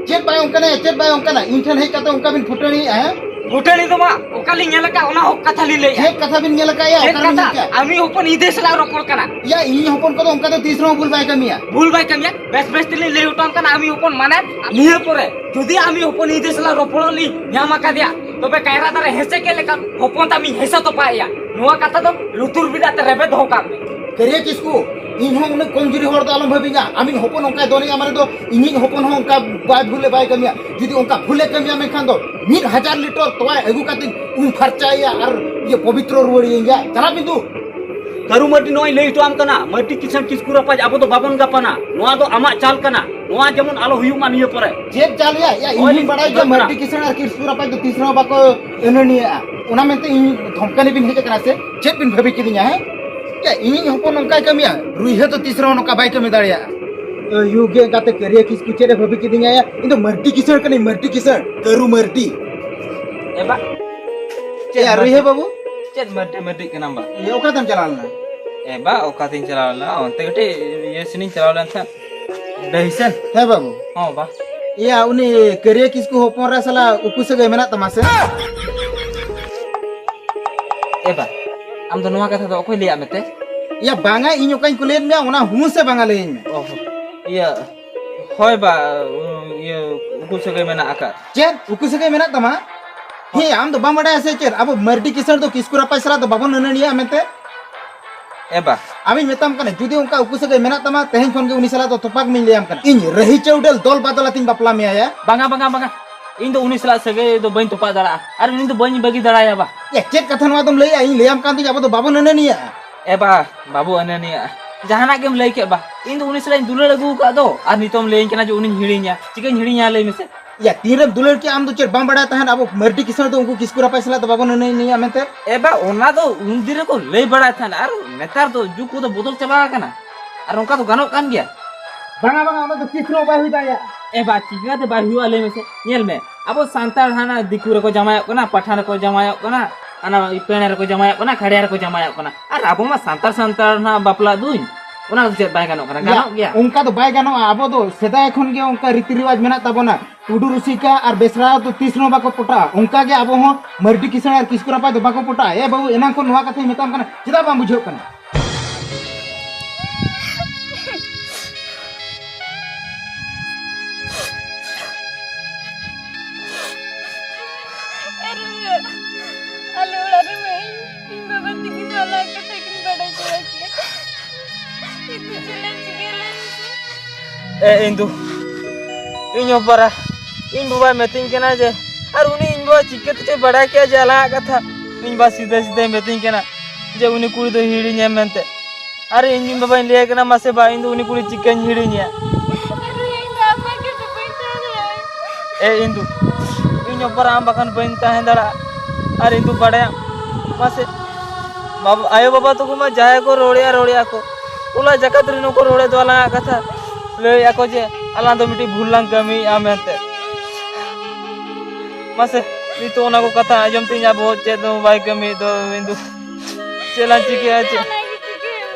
ᱪᱮᱫ ᱵᱟᱭ ᱚᱱᱠᱟᱱᱟ? ᱪᱮᱫ ᱵᱟᱭ ᱚᱱᱠᱟᱱᱟ? ᱤᱧ ᱴᱷᱮᱱ ᱦᱮᱡ ᱠᱟᱛᱮ ᱚᱱᱠᱟ ᱵᱤᱱ ᱯᱷᱩᱴᱟᱹᱱᱤᱭᱮᱫᱼᱟ, ᱦᱮᱸ? ᱜᱩᱴᱟᱹᱱᱤ ᱫᱚ ᱵᱟᱝ, ᱚᱠᱟᱞᱤᱧ ᱧᱮᱞ ᱟᱠᱟᱫ ᱚᱱᱟ ᱦᱚᱸ ᱠᱟᱛᱷᱟ ᱞᱤᱧ ᱞᱟᱹᱭᱮᱫᱼᱟ᱾ ᱪᱮᱫ ᱠᱟᱛᱷᱟ ᱵᱤᱱ ᱧᱮᱞ ᱟᱠᱟᱫᱼᱟ? ᱪᱮᱫ ᱚᱠᱟ ᱨᱮᱵᱤᱱ ᱠᱟᱛᱷᱟ? ᱧᱮᱞ ᱠᱟᱜᱼᱟ? ᱟᱢᱤᱡ ᱦᱚᱯᱚᱱ ᱤᱫᱟᱹᱭ ᱥᱟᱞᱟᱜ ᱨᱚᱯᱚᱲ ᱠᱟᱱᱟ᱾ ᱭᱟ, ᱤᱧᱤᱡ ᱦᱚᱯᱚᱱ ᱠᱚᱫᱚ ᱚᱱᱠᱟ ᱫᱚ ᱛᱤᱥ ᱨᱮᱦᱚᱸ ᱵᱷᱩᱞ ᱵᱟᱭ ᱠᱟᱹᱢᱤᱭᱟ᱾ ᱵᱷᱩᱞ ᱵᱟᱭ ᱠᱟᱹᱢᱤᱭᱟ? ᱵᱮᱥ ᱵᱮᱥ ᱛᱮᱞᱤᱧ ᱞᱟᱹᱭ ᱦᱚᱴᱚ ᱟᱢ ᱠᱟᱱᱟ, ᱟᱢᱤᱡ ᱦᱚᱯᱚᱱ ᱢᱟᱱᱮ ᱱᱤᱭᱟᱹ ᱯᱚᱨᱮ ᱡᱩᱫᱤ ᱟᱢᱤᱡ ᱦᱚᱯᱚᱱ ᱤᱫᱟᱹᱭ ᱥᱟᱞᱟᱜ ᱨᱚᱯᱚᱲᱚᱜ ᱞᱤᱧ ᱧᱟᱢ ᱟᱠᱟᱫᱮᱭᱟ, ᱛᱚᱵᱮ ᱠᱟᱭᱨᱟ ᱫᱟᱨᱮ ᱦᱮᱸᱥᱮ ᱪᱮᱫ ᱞᱮᱠᱟ ᱦᱚᱯᱚᱱ ᱛᱟᱢᱤᱧ ᱦᱮᱸᱥᱮ ᱛᱚᱯᱟᱭᱮᱭᱟ᱾ ᱱᱚᱣᱟ ᱠᱟᱛᱷᱟ ᱫᱚ ᱞᱩᱛᱩᱨ ᱵᱤᱫ ᱟᱛᱮ ᱨᱮᱵᱮᱫ ᱫᱚᱦᱚ ᱠᱟᱜ ᱢᱮ᱾ ᱠᱟᱹᱨᱤᱭᱟ ᱠᱤᱥᱠᱩ, ᱤᱧ ᱦᱚᱸ ᱩᱱᱟᱹᱜ ᱠᱚᱢᱡᱩᱨᱤ ᱦᱚᱲ ᱫᱚ ᱟᱞᱚᱢ ᱵᱷᱟᱹᱵᱤᱧᱟ᱾ ᱟᱢᱤᱡ ᱦᱚᱯᱚᱱ ᱚᱱᱠᱟᱭ ᱫᱚᱱᱮᱜᱼᱟ ᱢᱟᱱᱮ ᱫᱚ ᱤᱧᱤᱡ ᱦᱚᱯᱚᱱ ᱦᱚᱸ ᱚᱱᱠᱟ ᱵᱟᱭ ᱵᱷᱩᱞᱮ ᱵᱟᱭ ᱠᱟᱹᱢᱤᱭᱟ᱾ ᱡᱩᱫᱤ ᱚᱱᱠᱟ ᱵᱷᱩᱞᱮ ᱠᱟᱹᱢᱤᱭᱟ ᱢᱮᱱᱠᱷᱟᱱ ᱫᱚ ᱢᱤᱫ ᱦᱟᱡᱟᱨ ᱞᱤᱴᱚᱨ ᱛᱚᱣᱟ ᱟᱹᱜᱩ ᱠᱟᱛᱮ ᱩᱢ ᱯᱷᱟᱨᱪᱟᱭᱮᱭᱟ ᱟᱨ ᱤᱭᱟᱹ ᱯᱚᱵᱤᱛᱨᱚ ᱨᱩᱣᱟᱹᱲᱮᱭᱟᱹᱧ ᱜᱮᱭᱟ᱾ ᱪᱟᱞᱟᱜ ᱵᱤᱱ ᱫᱩ᱾ ᱠᱟᱹᱨᱩ ᱢᱟᱹᱨᱰᱤ, ᱱᱚᱜᱼᱚᱭ ᱞᱟᱹᱭ ᱦᱚᱴᱚ ᱟᱢ ᱠᱟᱱᱟ, ᱢᱟᱹᱨᱰᱤ ᱠᱤᱥᱟᱹᱬ ᱠᱤᱥᱠᱩ ᱨᱟᱯᱟᱡᱽ ᱟᱵᱚ ᱫᱚ ᱵᱟᱵᱚᱱ ᱜᱟᱯᱟᱱᱟ᱾ ᱱᱚᱣᱟ ᱫᱚ ᱟᱢᱟᱜ ᱪᱟᱞ ᱠᱟᱱᱟ, ᱱᱚᱣᱟ ᱡᱮᱢᱚᱱ ᱟᱞᱚ ᱦᱩᱭᱩᱜ ᱢᱟ ᱱᱤᱭᱟᱹ ᱯᱚᱨᱮ᱾ ᱪᱮᱫ ᱪᱟᱞ ᱭᱟ? ᱭᱟ, ᱤᱧ ᱦᱚᱧ ᱵᱟᱲᱟᱭ ᱜᱮᱭᱟ ᱢᱟᱹᱨᱰᱤ ᱠᱤᱥᱟᱹᱬ ᱟᱨ ᱠᱤᱥᱠᱩ ᱨᱟᱯᱟᱡᱽ ᱫᱚ ᱛᱤᱥ ᱨᱮᱦᱚᱸ ᱵᱟᱠᱚ ᱟᱹᱱᱟᱹᱱᱤᱭᱟᱜᱼᱟ᱾ ᱚᱱᱟ ᱢᱮᱱᱛᱮ ᱤᱧ ᱫᱷᱚᱢᱠᱟᱱᱤ ᱵᱤᱱ ᱦᱮᱡ ᱟᱠᱟᱱᱟ ᱥᱮ? ᱪᱮᱫ ᱵᱤᱱ ᱵᱷᱟᱹᱵᱤ ᱠᱤᱫᱤᱧᱟ, ᱦᱮᱸ? ᱭᱟ, ᱤᱧᱤᱡ ᱦᱚᱯᱚᱱ ᱱᱚᱝᱠᱟᱭ ᱠᱟᱹᱢᱤᱭᱟ, ᱨᱩᱭᱦᱟᱹ ᱫᱚ ᱛᱤᱥ ᱨᱮᱦᱚᱸ ᱱᱚᱝᱠᱟ ᱵᱟᱭ ᱠᱟᱹᱢᱤ ᱫᱟᱲᱮᱭᱟᱜᱼᱟ᱾ ᱭᱩ ᱜᱮ ᱜᱟᱛᱮ ᱠᱟᱹᱨᱤᱭᱟ ᱠᱤᱥᱠᱩ ᱪᱮᱫ ᱮ ᱵᱷᱟᱹᱵᱤ ᱠᱤᱫᱤᱧᱟ ᱭᱟ? ᱤᱧ ᱫᱚ ᱢᱟᱹᱨᱰᱤ ᱠᱤᱥᱟᱹᱬ ᱠᱟᱹᱱᱟᱹᱧ, ᱢᱟᱹᱨᱰᱤ ᱠᱤᱥᱟᱹᱬ, ᱠᱟᱹᱨᱩ ᱢᱟᱹᱨᱰᱤ᱾ ᱮ ᱵᱟ, ᱪᱮᱫ ᱭᱟ, ᱢᱟᱹᱨᱰᱤ? ᱨᱩᱭᱦᱟᱹ ᱵᱟᱹᱵᱩ? ᱪᱮᱫ ᱢᱟᱹᱨᱰᱤ, ᱢᱟᱹᱨᱰᱤ ᱠᱟᱱᱟᱢ ᱵᱟ? ᱮ, ᱚᱠᱟᱛᱮᱢ ᱪᱟᱞᱟᱣ ᱞᱮᱱᱟ? ᱮ ᱵᱟ, ᱚᱠᱟᱛᱤᱧ ᱪᱟᱞᱟᱣ ᱞᱮᱱᱟ? ᱚᱱᱛᱮ ᱠᱟᱹᱴᱤᱡ ᱤᱭᱟᱹ ᱥᱮᱱᱤᱧ ᱪᱟᱞᱟᱣ ᱞᱮᱱ ᱛᱟᱦᱮᱸᱫ᱾ ᱰᱟᱹᱦᱤ ᱥᱮᱱ? ᱦᱮᱸ ᱵᱟᱹᱵᱩ᱾ ᱦᱚᱸ ᱵᱟ᱾ ᱤᱭᱟ, ᱩᱱᱤ ᱠᱟᱹᱨᱤᱭᱟᱹ ᱠᱤᱥᱠᱩ ᱦᱚᱯᱚᱱ ᱨᱮ ᱥᱟᱞᱟ ᱩᱠᱩ ᱥᱟᱹᱜᱟᱹᱭ ᱢᱮᱱᱟᱜ ᱛᱟᱢᱟ ᱥᱮ? ᱮ ᱵᱟ, ᱟᱢ ᱫᱚ ᱱᱚᱣᱟ ᱠᱟᱛᱷᱟ ᱫᱚ ᱚᱠᱚᱭ ᱞᱟᱹᱭᱟᱫ ᱢᱮᱛᱮ? ᱤᱭᱟ, ᱵᱟᱝᱟ, ᱤᱧ ᱚᱠᱟᱧ ᱠᱩᱞᱤᱭᱮᱫ ᱢᱮᱭᱟ, ᱚᱱᱟ ᱦᱩᱸ ᱥᱮ ᱵᱟᱝᱟ ᱞᱟᱹᱭᱟᱹᱧ ᱢᱮ᱾ ᱚ, ᱤᱭᱟᱹ, ᱦᱳᱭ ᱵᱟ, ᱤᱭᱟᱹ, ᱩᱠᱩ ᱥᱟᱹᱜᱟᱹᱭ ᱢᱮᱱᱟᱜ ᱟᱠᱟᱫ᱾ ᱪᱮᱫ? ᱩᱠᱩ ᱥᱟᱹᱜᱟᱹᱭ ᱢᱮᱱᱟᱜ ᱛᱟᱢᱟ? ᱦᱮᱸ, ᱟᱢ ᱫᱚ ᱵᱟᱢ ᱵᱟᱰᱟᱭᱟ ᱥᱮ ᱪᱮᱫ? ᱟᱵᱚ ᱢᱟᱹᱨᱰᱤ ᱠᱤᱥᱟᱹᱬ ᱫᱚ ᱠᱤᱥᱠᱩ ᱨᱟᱯᱟᱡᱽ ᱥᱟᱞᱟᱜ ᱫᱚ ᱵᱟᱵᱚᱱ ᱟᱹᱱᱟᱹᱱᱤᱭᱟ ᱢᱮᱱᱛᱮ᱾ ᱮ ᱵᱟ᱾ ᱟᱢᱤᱧ ᱢᱮᱛᱟᱢ ᱠᱟᱱᱟ, ᱡᱩᱫᱤ ᱚᱱᱠᱟ ᱩᱠᱩ ᱥᱟᱹᱜᱟᱹᱭ ᱢᱮᱱᱟᱜ ᱛᱟᱢᱟ, ᱛᱮᱦᱮᱧ ᱠᱷᱚᱱ ᱜᱮ ᱩᱱᱤ ᱥᱟᱞᱟᱜ ᱫᱚ ᱛᱚᱯᱟᱜ ᱢᱤᱧ ᱞᱟᱹᱭᱟᱢ ᱠᱟᱱᱟ᱾ ᱤᱧ ᱨᱟᱹᱦᱤ ᱪᱟᱹᱣᱰᱟᱹᱞ ᱫᱚᱞ ᱵᱟᱫᱚᱞ ᱟᱛᱤᱧ ᱵᱟᱯᱞᱟ ᱢᱮᱭᱟ ᱭᱟ᱾ ᱵᱟᱝᱟ, ᱵᱟᱝᱟ, ᱵᱟᱝᱟ᱾ ᱤᱧ ᱫᱚ ᱩᱱᱤ ᱥᱟᱞᱟᱜ ᱥᱟᱹᱜᱟᱹᱭ ᱫᱚ ᱵᱟᱹᱧ ᱛᱚᱯᱟᱜ ᱫᱟᱲᱮᱭᱟᱜᱼᱟ᱾ ᱟᱨ ᱩᱱᱤ ᱫᱚ ᱵᱟᱹᱧ ᱵᱟᱹᱜᱤ ᱫᱟᱲᱮᱭᱟᱭᱟ ᱵᱟ᱾ ᱮ, ᱪᱮᱫ ᱠᱟᱛᱷᱟ ᱱᱚᱣᱟ ᱫᱚᱢ ᱞᱟᱹᱭᱮᱜᱼᱟ? ᱤᱧ ᱞᱟᱹᱭᱟᱢ ᱠᱟᱱ ᱫᱩᱧ, ᱟᱵᱚ ᱫᱚ ᱵᱟᱵᱚᱱ ᱟᱹᱱᱟᱹᱱᱤᱭᱟ᱾ ᱮ ᱵᱟ, ᱵᱟᱵᱚ ᱟᱹᱱᱟᱹᱱᱤᱭᱟ᱾ ᱡᱟᱦᱟᱱᱟᱜ ᱜᱮᱢ ᱞᱟᱹᱭ ᱠᱮᱫ ᱵᱟ, ᱤᱧ ᱫᱚ ᱩᱱᱤ ᱥᱟᱞᱟᱜ ᱤᱧ ᱫᱩᱞᱟᱹᱲ ᱟᱹᱜᱩ ᱟᱠᱟᱫ ᱫᱚ, ᱟᱨ ᱱᱤᱛᱚᱜ ᱮᱢ ᱞᱟᱹᱭᱟᱹᱧ ᱠᱟᱱᱟ ᱡᱮ ᱩᱱᱤᱧ ᱦᱤᱲᱤᱧᱟ᱾ ᱪᱤᱠᱟᱹᱧ ᱦᱤᱲᱤᱧᱟ ᱞᱟᱹᱭ ᱢᱮᱥᱮ? ᱭᱟ, ᱛᱤᱱᱨᱮᱢ ᱫᱩᱞᱟᱹᱲ ᱠᱮᱜᱼᱟ ᱟᱢ ᱫᱚ? ᱪᱮᱫ ᱵᱟᱢ ᱵᱟᱲᱟᱭ ᱛᱟᱦᱮᱸᱫ ᱟᱵᱚ ᱢᱟᱹᱨᱰᱤ ᱠᱤᱥᱟᱹᱬ ᱫᱚ ᱩᱱᱠᱩ ᱠᱤᱥᱠᱩ ᱨᱟᱯᱟᱡᱽ ᱥᱟᱞᱟᱜ ᱫᱚ ᱵᱟᱵᱚᱱ ᱟᱹᱱᱟᱹᱱᱤᱭᱟ ᱢᱮᱱᱛᱮ? ᱮ ᱵᱟ, ᱚᱱᱟ ᱫᱚ ᱩᱱᱫᱤᱱ ᱨᱮᱠᱚ ᱞᱟᱹᱭ ᱵᱟᱲᱟᱭ ᱛᱟᱦᱮᱸᱫ, ᱟᱨ ᱱᱮᱛᱟᱨ ᱫᱚ ᱡᱩᱜᱽ ᱠᱚᱫᱚ ᱵᱚᱫᱚᱞ ᱪᱟᱵᱟ ᱟᱠᱟᱱᱟ, ᱟᱨ ᱚᱱᱠᱟ ᱫᱚ ᱜᱟᱱᱚᱜ ᱠᱟᱱ ᱜᱮᱭᱟ᱾ ᱵᱟᱝᱟ, ᱵᱟᱝᱟ, ᱚᱱᱟ ᱫᱚ ᱛᱤᱥ ᱨᱮᱦᱚᱸ ᱵᱟᱭ ᱦᱩᱭ ᱫᱟᱲᱮᱭᱟᱜᱼᱟ᱾ ᱮ ᱵᱟ, ᱪᱤᱠᱟᱹᱛᱮ ᱵᱟᱭ ᱦᱩᱭᱩᱜᱼᱟ ᱞᱟᱹᱭ ᱢᱮᱥᱮ? ᱧᱮᱞ ᱢᱮ, ᱟᱵᱚ ᱥᱟᱱᱛᱟᱲ ᱦᱟᱱᱟ ᱫᱤᱠᱩ ᱨᱮᱠᱚ ᱡᱟᱶᱟᱭᱚᱜ ᱠᱟᱱᱟ, ᱯᱟᱴᱷᱟᱱ ᱨᱮᱠᱚ ᱡᱟᱶᱟᱭᱚᱜ ᱠᱟᱱᱟ, ᱦᱟᱱᱟ ᱯᱮᱬᱮ ᱨᱮᱠᱚ ᱡᱟᱶᱟᱭᱚᱜ ᱠᱟᱱᱟ, ᱠᱷᱟᱲᱭᱟ ᱨᱮᱠᱚ ᱡᱟᱶᱟᱭᱚᱜ ᱠᱟᱱᱟ, ᱟᱨ ᱟᱵᱚ ᱢᱟ ᱥᱟᱱᱛᱟᱲ ᱥᱟᱱᱛᱟᱲ ᱱᱟᱦᱟᱜ ᱵᱟᱯᱞᱟ ᱫᱩᱧ, ᱚᱱᱟ ᱫᱚ ᱪᱮᱫ ᱵᱟᱭ ᱜᱟᱱᱚᱜ ᱠᱟᱱᱟ? ᱭᱟ, ᱜᱟᱱᱚᱜ ᱜᱮᱭᱟ᱾ ᱚᱱᱠᱟ ᱫᱚ ᱵᱟᱭ ᱜᱟᱱᱚᱜᱼᱟ᱾ ᱟᱵᱚ ᱫᱚ ᱥᱮᱫᱟᱭ ᱠᱷᱚᱱ ᱜᱮ ᱚᱱᱠᱟ ᱨᱤᱛᱤ ᱨᱮᱣᱟᱡᱽ ᱢᱮᱱᱟᱜ ᱛᱟᱵᱚᱱᱟ᱾ ᱴᱩᱰᱩ ᱨᱩᱥᱤᱠᱟ ᱟᱨ ᱵᱮᱥᱨᱟ ᱫᱚ ᱛᱤᱥ ᱨᱮᱦᱚᱸ ᱵᱟᱠᱚ ᱯᱚᱴᱟᱜᱼᱟ᱾ ᱚᱱᱠᱟ ᱜᱮ ᱟᱵᱚ ᱦᱚᱸ ᱢᱟᱹᱨᱰᱤ ᱠᱤᱥᱟᱹᱬ ᱟᱨ ᱠᱤᱥᱠᱩ ᱨᱟᱯᱟᱡᱽ ᱫᱚ ᱵᱟᱠᱚ ᱯᱚᱴᱟᱜᱼᱟ᱾ ᱮ ᱵᱟᱹᱵᱩ, ᱮᱱᱟᱝ ᱠᱷᱚᱱ ᱱᱚᱣᱟ ᱠᱟᱛᱷᱟᱧ ᱢᱮᱛᱟᱢ ᱠᱟᱱᱟ, ᱪᱮᱫᱟᱜ ᱵᱟᱢ ᱵᱩᱡᱷᱟᱹᱣ ᱠᱟᱱᱟ? ᱟᱨ ᱟᱞᱮ ᱚᱲᱟᱜ ᱨᱮᱢᱟ ᱤᱧ, ᱤᱧ ᱵᱟᱵᱟ ᱛᱟᱹᱠᱤᱱ ᱫᱚ ᱟᱞᱟᱜ ᱠᱟᱛᱷᱟ ᱠᱤᱱ ᱵᱟᱰᱟᱭ ᱪᱟᱵᱟ ᱠᱮᱜᱼᱟ᱾ ᱱᱤᱛᱚᱜ ᱪᱮᱫ ᱞᱮ ᱪᱤᱠᱟᱹᱭᱟ ᱞᱟᱹᱭ ᱢᱮᱥᱮ? ᱮ ᱤᱧ ᱫᱚ, ᱤᱧ ᱦᱚᱸ ᱯᱟᱨᱟ, ᱤᱧ ᱵᱟᱵᱟᱭ ᱢᱮᱛᱟᱹᱧ ᱠᱟᱱᱟ ᱡᱮ, ᱟᱨ ᱩᱱᱤ ᱤᱧ ᱵᱟᱵᱟ ᱪᱤᱠᱟᱹ ᱛᱮᱪᱚᱭ ᱵᱟᱰᱟᱭ ᱠᱮᱜᱼᱟ ᱡᱮ ᱟᱞᱟᱜ ᱠᱟᱛᱷᱟ? ᱤᱧ ᱵᱟ ᱥᱤᱫᱷᱟᱹ ᱥᱤᱫᱷᱟᱹᱭ ᱢᱮᱛᱟᱹᱧ ᱠᱟᱱᱟ ᱡᱮ ᱩᱱᱤ ᱠᱩᱲᱤ ᱫᱚ ᱦᱤᱲᱤᱧᱮᱢ ᱢᱮᱱᱛᱮ᱾ ᱟᱨ ᱤᱧ ᱵᱟᱵᱟᱧ ᱞᱟᱹᱭᱟᱭ ᱠᱟᱱᱟ, ᱢᱟᱥᱮ ᱵᱟ, ᱤᱧ ᱫᱚ ᱩᱱᱤ ᱠᱩᱲᱤ ᱪᱤᱠᱟᱹᱧ ᱦᱤᱲᱤᱧᱮᱭᱟ? ᱟᱨ ᱤᱧ ᱫᱚ ᱟᱯᱟ ᱜᱮ ᱫᱚ ᱵᱟᱹᱧ ᱛᱟᱦᱮᱸ ᱫᱟᱲᱮᱭᱟᱜᱼᱟ᱾ ᱮ ᱤᱧ ᱫᱚ, ᱤᱧ ᱚᱯᱟᱨᱟ ᱟᱢ ᱵᱟᱠᱷᱟᱱ ᱵᱟᱹᱧ ᱛᱟᱦᱮᱸ ᱫᱟᱲᱮᱭᱟᱜᱼᱟ᱾ ᱟᱨ ᱤᱧ ᱫᱚ ᱵᱟᱲᱟᱭᱟᱢ, ᱢᱟᱥᱮ, ᱵᱟᱵᱟ, ᱟᱭᱳ ᱵᱟᱵᱟ ᱛᱟᱠᱚ ᱢᱟ ᱡᱟᱦᱟᱸᱭ ᱠᱚ ᱨᱚᱲᱮᱜᱼᱟ, ᱨᱚᱲᱮᱜᱼᱟ ᱠᱚ, ᱴᱚᱞᱟ ᱡᱟᱠᱟᱛ ᱨᱮᱱ ᱦᱚᱸᱠᱚ ᱨᱚᱲᱮᱫ ᱫᱚ ᱟᱞᱟᱝᱟᱜ ᱠᱟᱛᱷᱟ, ᱞᱟᱹᱭᱮᱫᱼᱟ ᱠᱚ ᱡᱮ ᱟᱞᱟᱝ ᱫᱚ ᱢᱤᱫᱴᱤᱡ ᱵᱷᱩᱞ ᱞᱟᱝ ᱠᱟᱹᱢᱤᱭᱮᱫᱼᱟ ᱢᱮᱱᱛᱮ᱾ ᱢᱟᱥᱮ, ᱱᱤᱛᱚᱜ ᱚᱱᱟ ᱠᱚ ᱠᱟᱛᱷᱟ ᱟᱸᱡᱚᱢ ᱛᱮ ᱤᱧᱟᱹᱜ ᱵᱚᱦᱚᱜ ᱪᱮᱫ ᱦᱚᱸ ᱵᱟᱭ ᱠᱟᱹᱢᱤᱭᱮᱫ ᱫᱚ᱾ ᱤᱧ ᱫᱚ ᱪᱮᱫ ᱞᱟᱝ ᱪᱤᱠᱟᱹᱭᱟ ᱪᱮᱫ?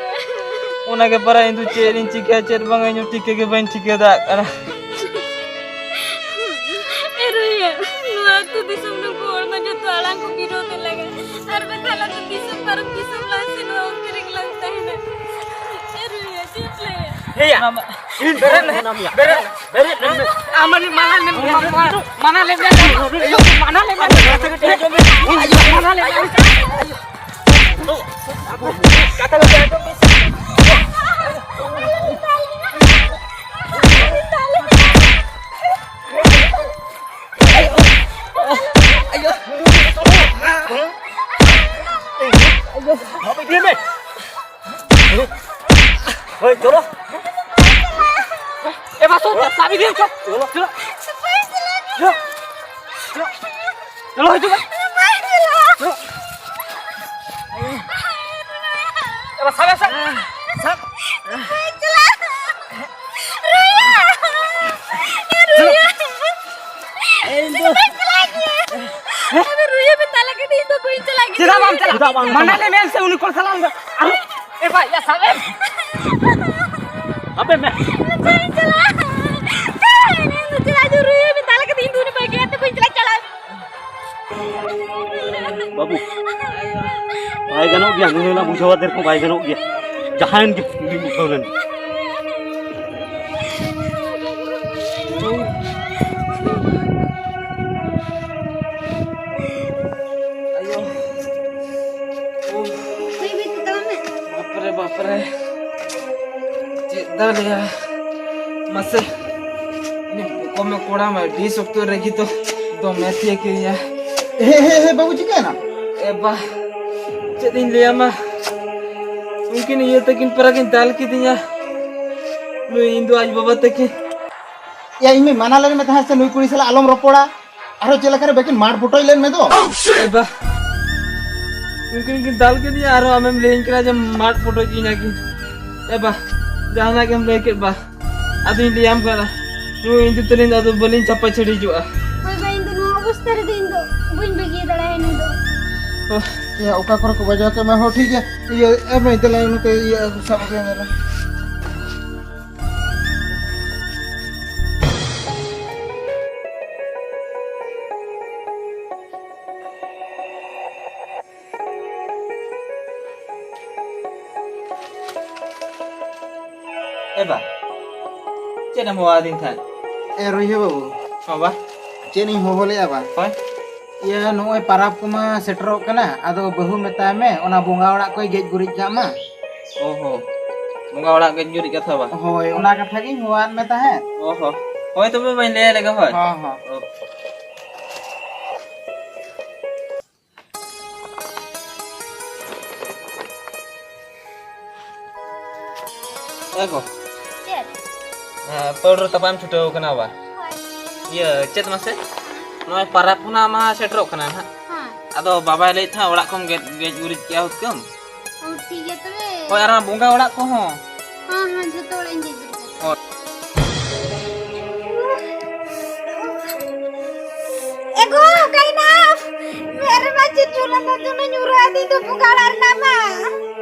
ᱚᱱᱟᱜᱮ ᱯᱟᱨᱟ ᱤᱧ ᱫᱚ ᱪᱮᱫ ᱤᱧ ᱪᱤᱠᱟᱹᱭᱟ ᱪᱮᱫ ᱵᱟᱝᱟ, ᱤᱧ ᱦᱚᱸ ᱴᱷᱤᱠᱟᱹ ᱜᱮ ᱵᱟᱹᱧ ᱴᱷᱤᱠᱟᱹ ᱫᱟᱲᱮᱭᱟᱜ ᱠᱟᱱᱟ᱾ ᱱᱚᱣᱟ ᱟᱹᱛᱩ ᱫᱤᱥᱚᱢ ᱨᱮᱱ ᱦᱚᱲ ᱢᱟ ᱡᱚᱛᱚ ᱟᱲᱟᱝ ᱠᱚ ᱵᱤᱨᱳᱫᱮ ᱞᱟᱜᱟ᱾ ᱟᱨ ᱵᱟᱠᱷᱟᱱ ᱟᱹᱛᱩ ᱫᱤᱥᱚᱢ ᱯᱟᱨᱚᱢ ᱫᱤᱥᱚᱢ ᱞᱟᱝ ᱥᱮᱱᱚᱜᱼᱟ, ᱚᱱᱛᱮ ᱨᱮᱜᱮ ᱞᱟᱝ ᱛᱟᱦᱮᱱᱟ᱾ ᱮ ᱨᱩᱭᱟ, ᱪᱮᱫ ᱞᱟᱹᱭᱟ? ᱦᱮᱭᱟ, ᱢᱟᱢᱟ, ᱵᱮᱨᱮᱫ ᱢᱮ, ᱵᱮᱨᱮᱫ ᱢᱮ, ᱵᱮᱨᱮᱫ ᱢᱮ᱾ ᱟᱢ ᱢᱟᱱᱮ ᱢᱟᱱᱟ ᱞᱮᱢ, ᱢᱟᱱᱟ ᱞᱮᱢ, ᱢᱟᱱᱟ ᱞᱮᱢ, ᱢᱟᱱᱟ ᱞᱮᱢ᱾ ᱠᱟᱛᱷᱟ ᱠᱚ ᱟᱸᱡᱚᱢ ᱢᱮ᱾ ᱦᱳᱭ, ᱪᱚᱞᱚ᱾ ᱮ, ᱵᱟᱥ, ᱪᱚᱞᱚ, ᱪᱟᱵᱤ ᱫᱤᱭᱮ, ᱪᱚᱞᱚ᱾ ᱪᱚᱞᱚ᱾ ᱪᱚᱞᱚ᱾ ᱪᱚᱞᱚ, ᱦᱤᱡᱩᱜ ᱢᱮ᱾ ᱪᱚᱞᱚ᱾ ᱮ, ᱵᱟᱥ, ᱥᱟᱵ, ᱥᱟᱵ᱾ ᱥᱟᱵ᱾ ᱤᱧ ᱫᱚ ᱟᱫᱚ ᱨᱩᱭᱟᱹ ᱢᱮᱛᱟ ᱞᱮ ᱠᱟᱹᱱᱟᱹᱧ, ᱤᱧ ᱫᱚ ᱵᱟᱹᱧ ᱪᱟᱞᱟᱜ ᱜᱮᱭᱟ᱾ ᱪᱮᱫᱟᱜ ᱵᱟᱢ ᱪᱟᱞᱟᱜᱼᱟ? ᱪᱮᱫᱟᱜ ᱵᱟᱢ ᱪᱟᱞᱟᱜᱼᱟ? ᱢᱟᱱᱟ ᱞᱮ ᱢᱮ ᱥᱮ ᱩᱱᱤ ᱠᱚᱲᱟ ᱥᱟᱞᱟᱜ ᱫᱚ᱾ ᱟᱨ ᱮ ᱵᱟ, ᱭᱟ, ᱥᱟᱵ ᱮᱢ᱾ ᱦᱟᱯᱮ ᱢᱮ᱾ ᱵᱟᱹᱧ ᱪᱟᱞᱟᱜᱼᱟ᱾ ᱤᱧ ᱫᱚ ᱪᱮᱫᱟᱜ ᱪᱚ ᱨᱩᱭᱟᱹ ᱢᱮᱛᱟ ᱞᱮ ᱠᱟᱹᱱᱟᱹᱧ, ᱤᱧ ᱫᱚ ᱩᱱᱤ ᱵᱟᱹᱜᱤᱭᱟᱛᱮ ᱵᱟᱹᱧ ᱪᱟᱞᱟᱜᱼᱟ, ᱪᱟᱞᱟᱜ᱾ ᱵᱟᱹᱵᱩ, ᱵᱟᱭ ᱜᱟᱱᱚᱜ ᱜᱮᱭᱟ, ᱱᱩᱱᱟᱹᱜ ᱞᱟᱝ ᱵᱩᱡᱷᱟᱹᱣ ᱟᱫᱮ ᱨᱮᱦᱚᱸ ᱵᱟᱭ ᱜᱟᱱᱚᱜ ᱜᱮᱭᱟ᱾ ᱡᱟᱦᱟᱸᱭᱮᱱ ᱜᱮ, ᱩᱱᱤᱧ ᱩᱴᱷᱟᱹᱣ ᱞᱮᱱ᱾ ᱟᱭᱳ᱾ ᱵᱟᱹᱭ ᱵᱟᱹᱭ ᱛᱮ ᱛᱟᱲᱟᱢ ᱢᱮ᱾ ᱵᱟᱯᱨᱮ, ᱵᱟᱯᱨᱮ᱾ ᱪᱮᱫ ᱫᱟᱲᱮᱭᱟ᱾ ᱢᱟᱥᱮ᱾ ᱩᱱᱤ ᱠᱚᱢᱮ ᱠᱚᱲᱟ ᱢᱟ ᱟᱹᱰᱤ ᱥᱚᱠᱛᱚ ᱨᱟᱹᱜᱤ ᱫᱚ ᱫᱚᱢᱮ ᱛᱷᱤᱭᱟᱹ ᱠᱤᱫᱤᱧᱟ᱾ ᱦᱮ, ᱦᱮ, ᱦᱮ, ᱵᱟᱹᱵᱩ, ᱪᱤᱠᱟᱹᱭᱮᱱᱟ? ᱮ ᱵᱟ, ᱪᱮᱫ ᱤᱧ ᱞᱟᱹᱭᱟᱢᱟ? ᱩᱱᱠᱤᱱ ᱤᱭᱟᱹ ᱛᱟᱹᱠᱤᱱ ᱯᱟᱨᱟ ᱠᱤᱱ ᱫᱟᱞ ᱠᱤᱫᱤᱧᱟ᱾ ᱱᱩᱭ ᱤᱧ ᱫᱚ ᱟᱡ ᱵᱟᱵᱟ ᱛᱟᱹᱠᱤᱱ᱾ ᱭᱟ, ᱤᱧ ᱢᱟ ᱢᱟᱱᱟ ᱞᱮᱫ ᱢᱮ ᱛᱟᱦᱮᱸᱫ ᱥᱮ ᱱᱩᱭ ᱠᱩᱲᱤ ᱥᱟᱞᱟᱜ ᱟᱞᱚᱢ ᱨᱚᱯᱚᱲᱟ᱾ ᱟᱨᱦᱚᱸ ᱪᱮᱫ ᱞᱮᱠᱟᱨᱮ ᱵᱟᱹᱠᱤᱱ ᱢᱟᱨ ᱯᱚᱴᱚᱡ ᱞᱮᱱ ᱢᱮ ᱫᱚ᱾ ᱮ ᱵᱟ, ᱩᱱᱠᱤᱱ ᱠᱤᱱ ᱫᱟᱞ ᱠᱤᱫᱤᱧᱟ, ᱟᱨᱦᱚᱸ ᱟᱢᱮᱢ ᱞᱟᱹᱭᱟᱹᱧ ᱠᱟᱱᱟ ᱡᱮ ᱢᱟᱨ ᱯᱚᱴᱚᱡ ᱠᱤᱧᱟ ᱠᱤᱱ᱾ ᱮ ᱵᱟ, ᱡᱟᱦᱟᱱᱟᱜ ᱜᱮᱢ ᱞᱟᱹᱭ ᱠᱮᱫ ᱵᱟ᱾ ᱟᱫᱚᱧ ᱞᱟᱹᱭᱟᱢ ᱠᱟᱱᱟ, ᱱᱩᱭ ᱤᱧ ᱫᱩᱛᱟᱹᱱᱤᱧ ᱫᱚ ᱟᱫᱚ ᱵᱟᱹᱞᱤᱧ ᱪᱟᱯᱟ ᱪᱷᱟᱹᱲᱤ ᱦᱚᱪᱚᱣᱟᱜᱼᱟ᱾ ᱦᱳᱭ ᱵᱟ, ᱤᱧ ᱫᱚ ᱱᱚᱣᱟ ᱚᱵᱚᱥᱛᱟ ᱨᱮᱫᱚ ᱤᱧ ᱫᱚ ᱵᱟᱹᱧ ᱵᱟᱹᱜᱤ ᱫᱟᱲᱮᱭᱟᱭᱟ ᱱᱩᱭ ᱫᱚ᱾ ᱳᱦ, ᱭᱟ, ᱚᱠᱟ ᱠᱚᱨᱮ ᱠᱚ ᱵᱟᱡᱟᱣ ᱠᱮᱫ ᱢᱮ? ᱦᱚᱸ, ᱴᱷᱤᱠ ᱜᱮᱭᱟ᱾ ᱤᱭᱟᱹ, ᱮ ᱢᱟᱹᱭ, ᱫᱮᱞᱟ, ᱱᱚᱛᱮ, ᱤᱭᱟᱹ, ᱥᱟᱵ ᱟᱹᱜᱩᱭ ᱢᱮ᱾ ᱮ ᱵᱟ, ᱪᱮᱫ ᱮᱢ ᱦᱚᱦᱚ ᱟᱹᱫᱤᱧ ᱛᱟᱦᱮᱸᱫ? ᱮ ᱨᱩᱭᱦᱟᱹ ᱵᱟᱹᱵᱩ, ᱦᱚᱸ ᱵᱟ᱾ ᱪᱮᱫ ᱤᱧ ᱦᱚᱦᱚ ᱞᱮᱜᱼᱟ ᱵᱟ? ᱦᱳᱭ᱾ ᱤᱭᱟᱹ, ᱱᱚᱜᱼᱚᱭ ᱯᱟᱨᱟᱵᱽ ᱠᱚᱢᱟ ᱥᱮᱴᱮᱨᱚᱜ ᱠᱟᱱᱟ, ᱟᱫᱚ ᱵᱟᱹᱦᱩ ᱢᱮᱛᱟᱭ ᱢᱮ, ᱚᱱᱟ ᱵᱚᱸᱜᱟ ᱚᱲᱟᱜ ᱠᱚᱭ ᱜᱮᱡ ᱜᱩᱨᱤᱡ ᱠᱟᱜ ᱢᱟ᱾ ᱚ ᱦᱚ, ᱵᱚᱸᱜᱟ ᱚᱲᱟᱜ ᱜᱮᱡ ᱜᱩᱨᱤᱡ ᱠᱟᱛᱷᱟ ᱵᱟ? ᱦᱳᱭ, ᱚᱱᱟ ᱠᱟᱛᱷᱟ ᱜᱤᱧ ᱦᱚᱦᱚᱣᱟᱫ ᱢᱮ ᱛᱟᱦᱮᱸᱫ᱾ ᱚ ᱦᱚ, ᱦᱳᱭ ᱛᱚᱵᱮ ᱵᱟᱹᱧ ᱞᱟᱹᱭ ᱞᱮᱜᱮ, ᱦᱳᱭ᱾ ᱦᱚᱸ, ᱦᱚᱸ᱾ ᱚ᱾ ᱮ ᱜᱚ᱾ ᱪᱮᱫ? ᱦᱮᱸ, ᱯᱟᱹᱲ ᱨᱮ ᱛᱟᱯᱟᱢ ᱪᱷᱩᱴᱟᱹᱣ ᱠᱟᱱᱟ ᱵᱟ? ᱦᱳᱭ᱾ ᱤᱭᱟᱹ, ᱪᱮᱫ ᱢᱟᱥᱮ? ᱱᱚᱜᱼᱚᱭ ᱯᱟᱨᱟᱵᱽ ᱠᱷᱚᱱᱟᱜ ᱢᱟ ᱥᱮᱴᱮᱨᱚᱜ ᱠᱟᱱᱟ ᱱᱟᱦᱟᱜ᱾ ᱦᱮᱸ᱾ ᱟᱫᱚ ᱵᱟᱵᱟᱭ ᱞᱟᱹᱭᱮᱫ ᱛᱟᱦᱮᱸᱫ ᱚᱲᱟᱜ ᱠᱚᱢ ᱜᱮᱡ, ᱜᱮᱡ ᱜᱩᱨᱤᱡ ᱠᱮᱭᱟ ᱦᱩᱛᱠᱟᱹᱢ᱾ ᱚ, ᱴᱷᱤᱠ ᱜᱮᱭᱟ ᱛᱚᱵᱮ᱾ ᱦᱳᱭ, ᱟᱨ ᱚᱱᱟ ᱵᱚᱸᱜᱟ ᱚᱲᱟᱜ ᱠᱚᱦᱚᱸ᱾ ᱦᱮᱸ, ᱦᱮᱸ, ᱡᱷᱚᱛᱚ ᱚᱲᱟᱜ ᱤᱧ ᱜᱮᱡ ᱜᱩᱨᱤᱡ ᱠᱟᱜᱼᱟ᱾ ᱦᱳᱭ᱾ ᱮ ᱜᱚ, ᱚᱠᱟᱭᱮᱱᱟᱢ? ᱢᱮᱫ ᱨᱮᱢᱟ ᱪᱮᱫ ᱪᱚ ᱞᱟᱸᱫᱟ ᱫᱚᱢᱮ ᱧᱩᱨᱦᱟᱹ ᱟᱹᱫᱤᱧ ᱫᱚ ᱵᱚᱸᱜᱟ ᱚᱲᱟᱜ ᱨᱮᱱᱟᱜ ᱢᱟ᱾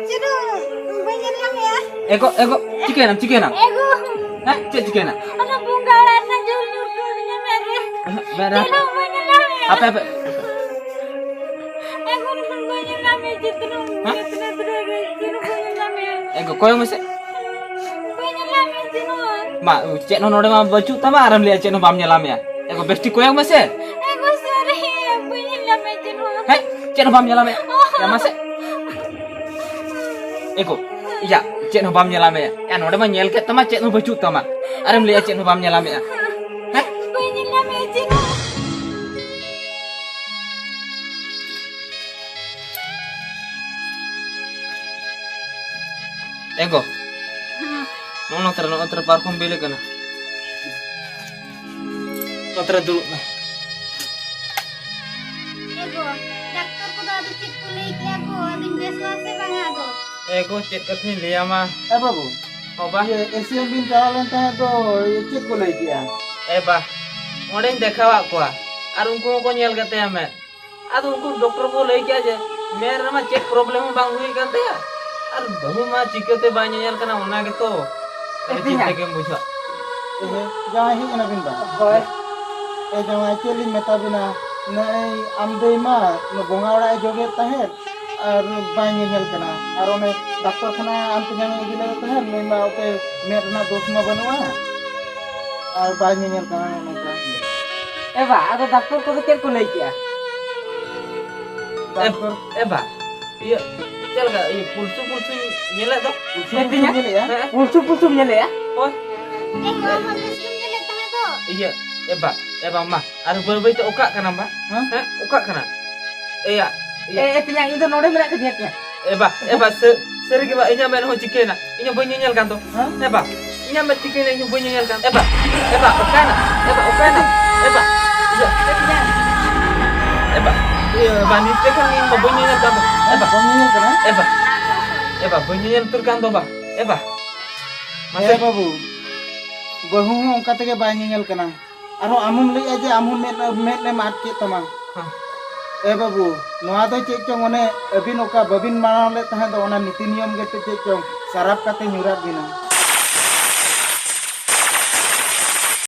ᱪᱮᱫ ᱦᱚᱸ ᱵᱟᱹᱧ ᱧᱮᱞ ᱧᱟᱢᱮᱜᱼᱟ᱾ ᱮ ᱜᱚ, ᱮ ᱜᱚ, ᱪᱤᱠᱟᱹᱭᱮᱱᱟᱢ, ᱪᱤᱠᱟᱹᱭᱮᱱᱟᱢ? ᱮ ᱜᱚ᱾ ᱦᱮᱸ, ᱪᱮᱫ ᱪᱤᱠᱟᱹᱭᱮᱱᱟ? ᱚᱱᱟ ᱵᱚᱸᱜᱟ ᱚᱲᱟᱜ ᱨᱮᱱᱟᱜ ᱡᱩᱞ ᱧᱩᱨ ᱠᱟᱹᱣᱫᱤᱧᱟ ᱢᱮᱫ ᱨᱮ᱾ ᱢᱮᱫ ᱨᱮ? ᱪᱮᱫ ᱦᱚᱸ ᱵᱟᱹᱧ ᱧᱮᱞ ᱧᱟᱢᱮᱜᱼᱟ᱾ ᱦᱟᱯᱮ, ᱦᱟᱯᱮ᱾ ᱮ ᱜᱚ, ᱵᱟᱹᱧ ᱧᱮᱞ ᱧᱟᱢᱮᱜᱼᱟ, ᱪᱮᱫ ᱦᱚᱸ, ᱦᱮᱸ? ᱪᱮᱫ ᱦᱚᱸ ᱵᱟᱹᱧ ᱧᱮᱞ ᱧᱟᱢᱮᱜᱼᱟ᱾ ᱮ ᱜᱚ, ᱠᱚᱭᱚᱜ ᱢᱮᱥᱮ᱾ ᱵᱟᱹᱧ ᱧᱮᱞ ᱧᱟᱢᱮᱜᱼᱟ ᱪᱮᱫ ᱦᱚᱸ᱾ ᱢᱟ, ᱪᱮᱫ ᱦᱚᱸ ᱱᱚᱰᱮ ᱢᱟ ᱵᱟᱹᱪᱩᱜ ᱛᱟᱢᱟ, ᱟᱨᱮᱢ ᱞᱟᱹᱭᱟ ᱪᱮᱫ ᱦᱚᱸ ᱵᱟᱢ ᱧᱮᱞ ᱧᱟᱢᱮᱜᱼᱟ᱾ ᱮ ᱜᱚ, ᱵᱮᱥ ᱴᱷᱤᱠ ᱠᱚᱭᱚᱜ ᱢᱮᱥᱮ᱾ ᱮ ᱜᱚ, sorry, ᱵᱟᱹᱧ ᱧᱮᱞ ᱧᱟᱢᱮᱜᱼᱟ ᱪᱮᱫ ᱦᱚᱸ᱾ ᱦᱮᱸ? ᱪᱮᱫ ᱦᱚᱸ ᱵᱟᱢ ᱧᱮᱞ ᱧᱟᱢᱮᱜᱼᱟ? ᱚ᱾ ᱭᱟ ᱢᱟᱥᱮ᱾ ᱮ ᱜᱚ, ᱭᱟ, ᱪᱮᱫ ᱦᱚᱸ ᱵᱟᱢ ᱧᱮᱞ ᱧᱟᱢᱮᱜᱼᱟ? ᱭᱟ, ᱱᱚᱰᱮ ᱢᱟ ᱧᱮᱞ ᱠᱮᱫ ᱛᱟᱢᱟ, ᱪᱮᱫ ᱦᱚᱸ ᱵᱟᱹᱪᱩᱜ ᱛᱟᱢᱟ᱾ ᱟᱨᱮᱢ ᱞᱟᱹᱭᱟ ᱪᱮᱫ ᱦᱚᱸ ᱵᱟᱢ ᱧᱮᱞ ᱧᱟᱢᱮᱜᱼᱟ? ᱦᱮᱸ? ᱵᱟᱹᱧ ᱧᱮᱞ ᱧᱟᱢᱮᱜᱼᱟ ᱪᱮᱫ ᱦᱚᱸ᱾ ᱮ ᱜᱚ᱾ ᱦᱮᱸ᱾ ᱱᱚᱜᱼᱚ ᱱᱚᱛᱮ ᱨᱮ, ᱱᱚᱜᱼᱚ ᱱᱚᱛᱮ ᱨᱮ ᱯᱟᱨᱠᱚᱢ ᱵᱤᱞ ᱟᱠᱟᱱᱟ᱾ ᱱᱚᱛᱮ ᱨᱮ ᱫᱩᱲᱩᱵ ᱢᱮ᱾ ᱮ ᱜᱚ, ᱰᱟᱠᱛᱚᱨ ᱠᱚᱫᱚ ᱟᱫᱚ ᱪᱮᱫ ᱠᱚ ᱞᱟᱹᱭ ᱠᱮᱜᱼᱟ ᱠᱚ? ᱟᱫᱚᱧ ᱵᱮᱥᱚᱜᱼᱟ ᱥᱮ ᱵᱟᱝᱟ ᱟᱫᱚ? ᱮ ᱜᱚ, ᱪᱮᱫ ᱠᱟᱛᱷᱟᱧ ᱞᱟᱹᱭᱟᱢᱟ? ᱮ ᱵᱟᱹᱵᱩ, ᱦᱚᱸ ᱵᱟ᱾ ᱤᱭᱟᱹ, ᱮᱥᱤᱭᱟᱱ ᱵᱤᱱ ᱪᱟᱞᱟᱣ ᱞᱮᱱ ᱛᱟᱦᱮᱸᱫ ᱫᱚ, ᱪᱮᱫ ᱠᱚ ᱞᱟᱹᱭ ᱠᱮᱜᱼᱟ? ᱮ ᱵᱟ, ᱚᱸᱰᱮᱧ ᱫᱮᱠᱷᱟᱣᱟᱫ ᱠᱚᱣᱟ᱾ ᱟᱨ ᱩᱱᱠᱩ ᱦᱚᱸᱠᱚ ᱧᱮᱞ ᱠᱮᱫ ᱛᱟᱭᱟ ᱢᱮᱫ᱾ ᱟᱫᱚ ᱩᱱᱠᱩ ᱰᱚᱠᱴᱚᱨ ᱠᱚ ᱞᱟᱹᱭ ᱠᱮᱜᱼᱟ ᱡᱮ, ᱢᱮᱫ ᱨᱮᱢᱟ ᱪᱮᱫ problem ᱦᱚᱸ ᱵᱟᱝ ᱦᱩᱭ ᱠᱟᱱ ᱛᱟᱭᱟ᱾ ᱟᱨ ᱵᱟᱹᱦᱩ ᱢᱟ ᱪᱤᱠᱟᱹᱛᱮ ᱵᱟᱭ ᱧᱮᱧᱮᱞ ᱠᱟᱱᱟ, ᱚᱱᱟ ᱜᱮᱛᱚ ᱟᱹᱰᱤ ᱮ ᱵᱚᱭᱦᱟ᱾ ᱪᱤᱱᱛᱟᱹ ᱜᱮᱢ ᱵᱩᱡᱷᱟᱹᱣᱟ᱾ ᱮ, ᱡᱟᱶᱟᱭ ᱦᱮᱡ ᱮᱱᱟ ᱵᱤᱱ ᱵᱟᱝ? ᱦᱳᱭ᱾ ᱮ, ᱡᱟᱶᱟᱭ, ᱪᱮᱫ ᱞᱤᱧ ᱢᱮᱛᱟ ᱵᱤᱱᱟ, ᱱᱚᱜᱼᱚᱭ ᱟᱢ ᱫᱟᱹᱭ ᱢᱟ ᱵᱚᱸᱜᱟ ᱚᱲᱟᱜ ᱮ ᱡᱚᱜᱮᱫ ᱛᱟᱦᱮᱸᱫ, ᱟᱨ ᱵᱟᱭ ᱧᱮᱧᱮᱞ ᱠᱟᱱᱟ᱾ ᱟᱨ ᱚᱱᱮ ᱰᱟᱠᱛᱚᱨ ᱠᱷᱟᱱᱟ ᱟᱢ ᱛᱮᱧᱟᱝ ᱤᱫᱤ ᱞᱮᱫᱮ ᱛᱟᱦᱮᱸᱫ, ᱱᱩᱭ ᱢᱟ ᱚᱛᱮ ᱢᱮᱫ ᱨᱮᱱᱟᱜ ᱫᱳᱥ ᱢᱟ ᱵᱟᱹᱱᱩᱜᱼᱟ, ᱟᱨ ᱵᱟᱭ ᱧᱮᱧᱮᱞ ᱠᱟᱱᱟ ᱱᱚᱜᱼᱚ ᱱᱚᱝᱠᱟ᱾ ᱮ ᱵᱟ, ᱟᱫᱚ ᱰᱟᱠᱛᱚᱨ ᱠᱚᱫᱚ ᱪᱮᱫ ᱠᱚ ᱞᱟᱹᱭ ᱠᱮᱜᱼᱟ? ᱰᱟᱠᱛᱚᱨ ᱮ ᱵᱟ, ᱤᱭᱟᱹ, ᱪᱮᱫ ᱞᱮᱠᱟ, ᱤᱭᱟᱹ, ᱯᱩᱞᱥᱩ ᱯᱩᱞᱥᱩᱧ ᱧᱮᱞᱮᱫ ᱫᱚ? ᱯᱩᱞᱥᱩ ᱮ ᱯᱩᱞᱥᱩᱢ ᱛᱤᱧᱟ? ᱧᱮᱞᱮᱜᱼᱟ? ᱦᱮᱸ? ᱯᱩᱞᱥᱩ ᱯᱩᱞᱥᱩᱢ ᱧᱮᱞᱮᱜᱼᱟ? ᱦᱳᱭ᱾ ᱮ, ᱢᱟ, ᱢᱟ, ᱯᱩᱞᱥᱩᱢ ᱧᱮᱞᱮᱫ ᱛᱟᱦᱮᱸ ᱫᱚ᱾ ᱤᱭᱟᱹ, ᱮ ᱵᱟ, ᱮ ᱵᱟ, ᱢᱟ, ᱟᱨ ᱵᱟᱹᱭ ᱵᱟᱹᱭ ᱛᱮ ᱚᱠᱟᱜ ᱠᱟᱱᱟᱢ ᱵᱟ? ᱦᱮᱸ? ᱦᱮᱸ, ᱚᱠᱟᱜ ᱠᱟᱱᱟ? ᱮᱭᱟ, ᱮ, ᱮᱭᱟ᱾ ᱮ, ᱮ, ᱛᱮᱧᱟᱝ, ᱤᱧ ᱫᱚ ᱱᱚᱰᱮ ᱢᱮᱱᱟᱜ ᱠᱟᱫᱤᱧᱟ ᱛᱮᱧᱟᱝ᱾ ᱮ ᱵᱟ, ᱮ ᱵᱟ, ᱥᱟᱹ-, ᱥᱟᱹᱨᱤ ᱜᱮ ᱵᱟ, ᱤᱧᱟᱜ ᱢᱮᱫ ᱦᱚᱸ ᱪᱤᱠᱟᱹᱭᱮᱱᱟ? ᱤᱧ ᱦᱚᱸ ᱵᱟᱹᱧ ᱧᱮᱧᱮᱞ ᱠᱟᱱ ᱫᱚ᱾ ᱦᱮᱸ? ᱮ ᱵᱟ, ᱤᱧᱟᱜ ᱢᱮᱫ ᱪᱤᱠᱟᱹᱭᱮᱱᱟ? ᱤᱧ ᱦᱚᱸ ᱵᱟᱹᱧ ᱧᱮᱧᱮᱞ ᱠᱟᱱ᱾ ᱮ ᱵᱟ, ᱮ ᱵᱟ, ᱚᱠᱟᱭᱮᱱᱟ? ᱮ ᱵᱟ, ᱚᱠᱟᱭᱮᱱᱟ? ᱮ ᱵᱟ, ᱤᱭᱟᱹ, ᱮ ᱵᱟ, ᱤᱭᱟᱹ, ᱵᱟ, ᱱᱤᱛ ᱛᱮ ᱠᱷᱟᱱ ᱤᱧ ᱢᱟ ᱵᱟᱹᱧ ᱧᱮᱧᱮᱞ ᱠᱟᱱ ᱫᱚ᱾ ᱮ ᱵᱟ, ᱵᱟᱢ ᱧᱮᱧᱮᱞ ᱠᱟᱱᱟ? ᱮ ᱵᱟ, ᱮ ᱵᱟ, ᱵᱟᱹᱧ ᱧᱮᱧᱮᱞ ᱩᱛᱟᱹᱨ ᱠᱟᱱ ᱫᱚ ᱵᱟ᱾ ᱮ ᱵᱟ, ᱢᱟᱥᱮ᱾ ᱮ ᱵᱟᱹᱵᱩ, ᱵᱟᱹᱦᱩ ᱦᱚᱸ ᱚᱱᱠᱟ ᱛᱮᱜᱮ ᱵᱟᱭ ᱧᱮᱧᱮᱞ ᱠᱟᱱᱟ᱾ ᱟᱨᱦᱚᱸ ᱟᱢᱮᱢ ᱞᱟᱹᱭᱮᱜᱼᱟ ᱡᱮ ᱟᱢ ᱦᱚᱸ ᱢᱮᱫ, ᱢᱮᱫ ᱮᱢ ᱟᱫ ᱠᱮᱫ ᱛᱟᱢᱟ᱾ ᱦᱮᱸ᱾ ᱮ ᱵᱟᱹᱵᱩ, ᱱᱚᱣᱟ ᱫᱚ ᱪᱮᱫ ᱪᱚᱝ ᱚᱱᱮ ᱟᱹᱵᱤᱱ ᱚᱠᱟ ᱵᱟᱹᱵᱤᱱ ᱢᱟᱱᱟᱣ ᱞᱮᱫ ᱛᱟᱦᱮᱸ ᱫᱚ, ᱚᱱᱟ ᱱᱤᱛᱤ ᱱᱤᱭᱚᱢ ᱜᱮ ᱪᱮᱫ ᱪᱚᱝ ᱥᱟᱨᱟᱯ ᱠᱟᱛᱮ ᱧᱩᱨᱟᱫ ᱵᱤᱱᱟ᱾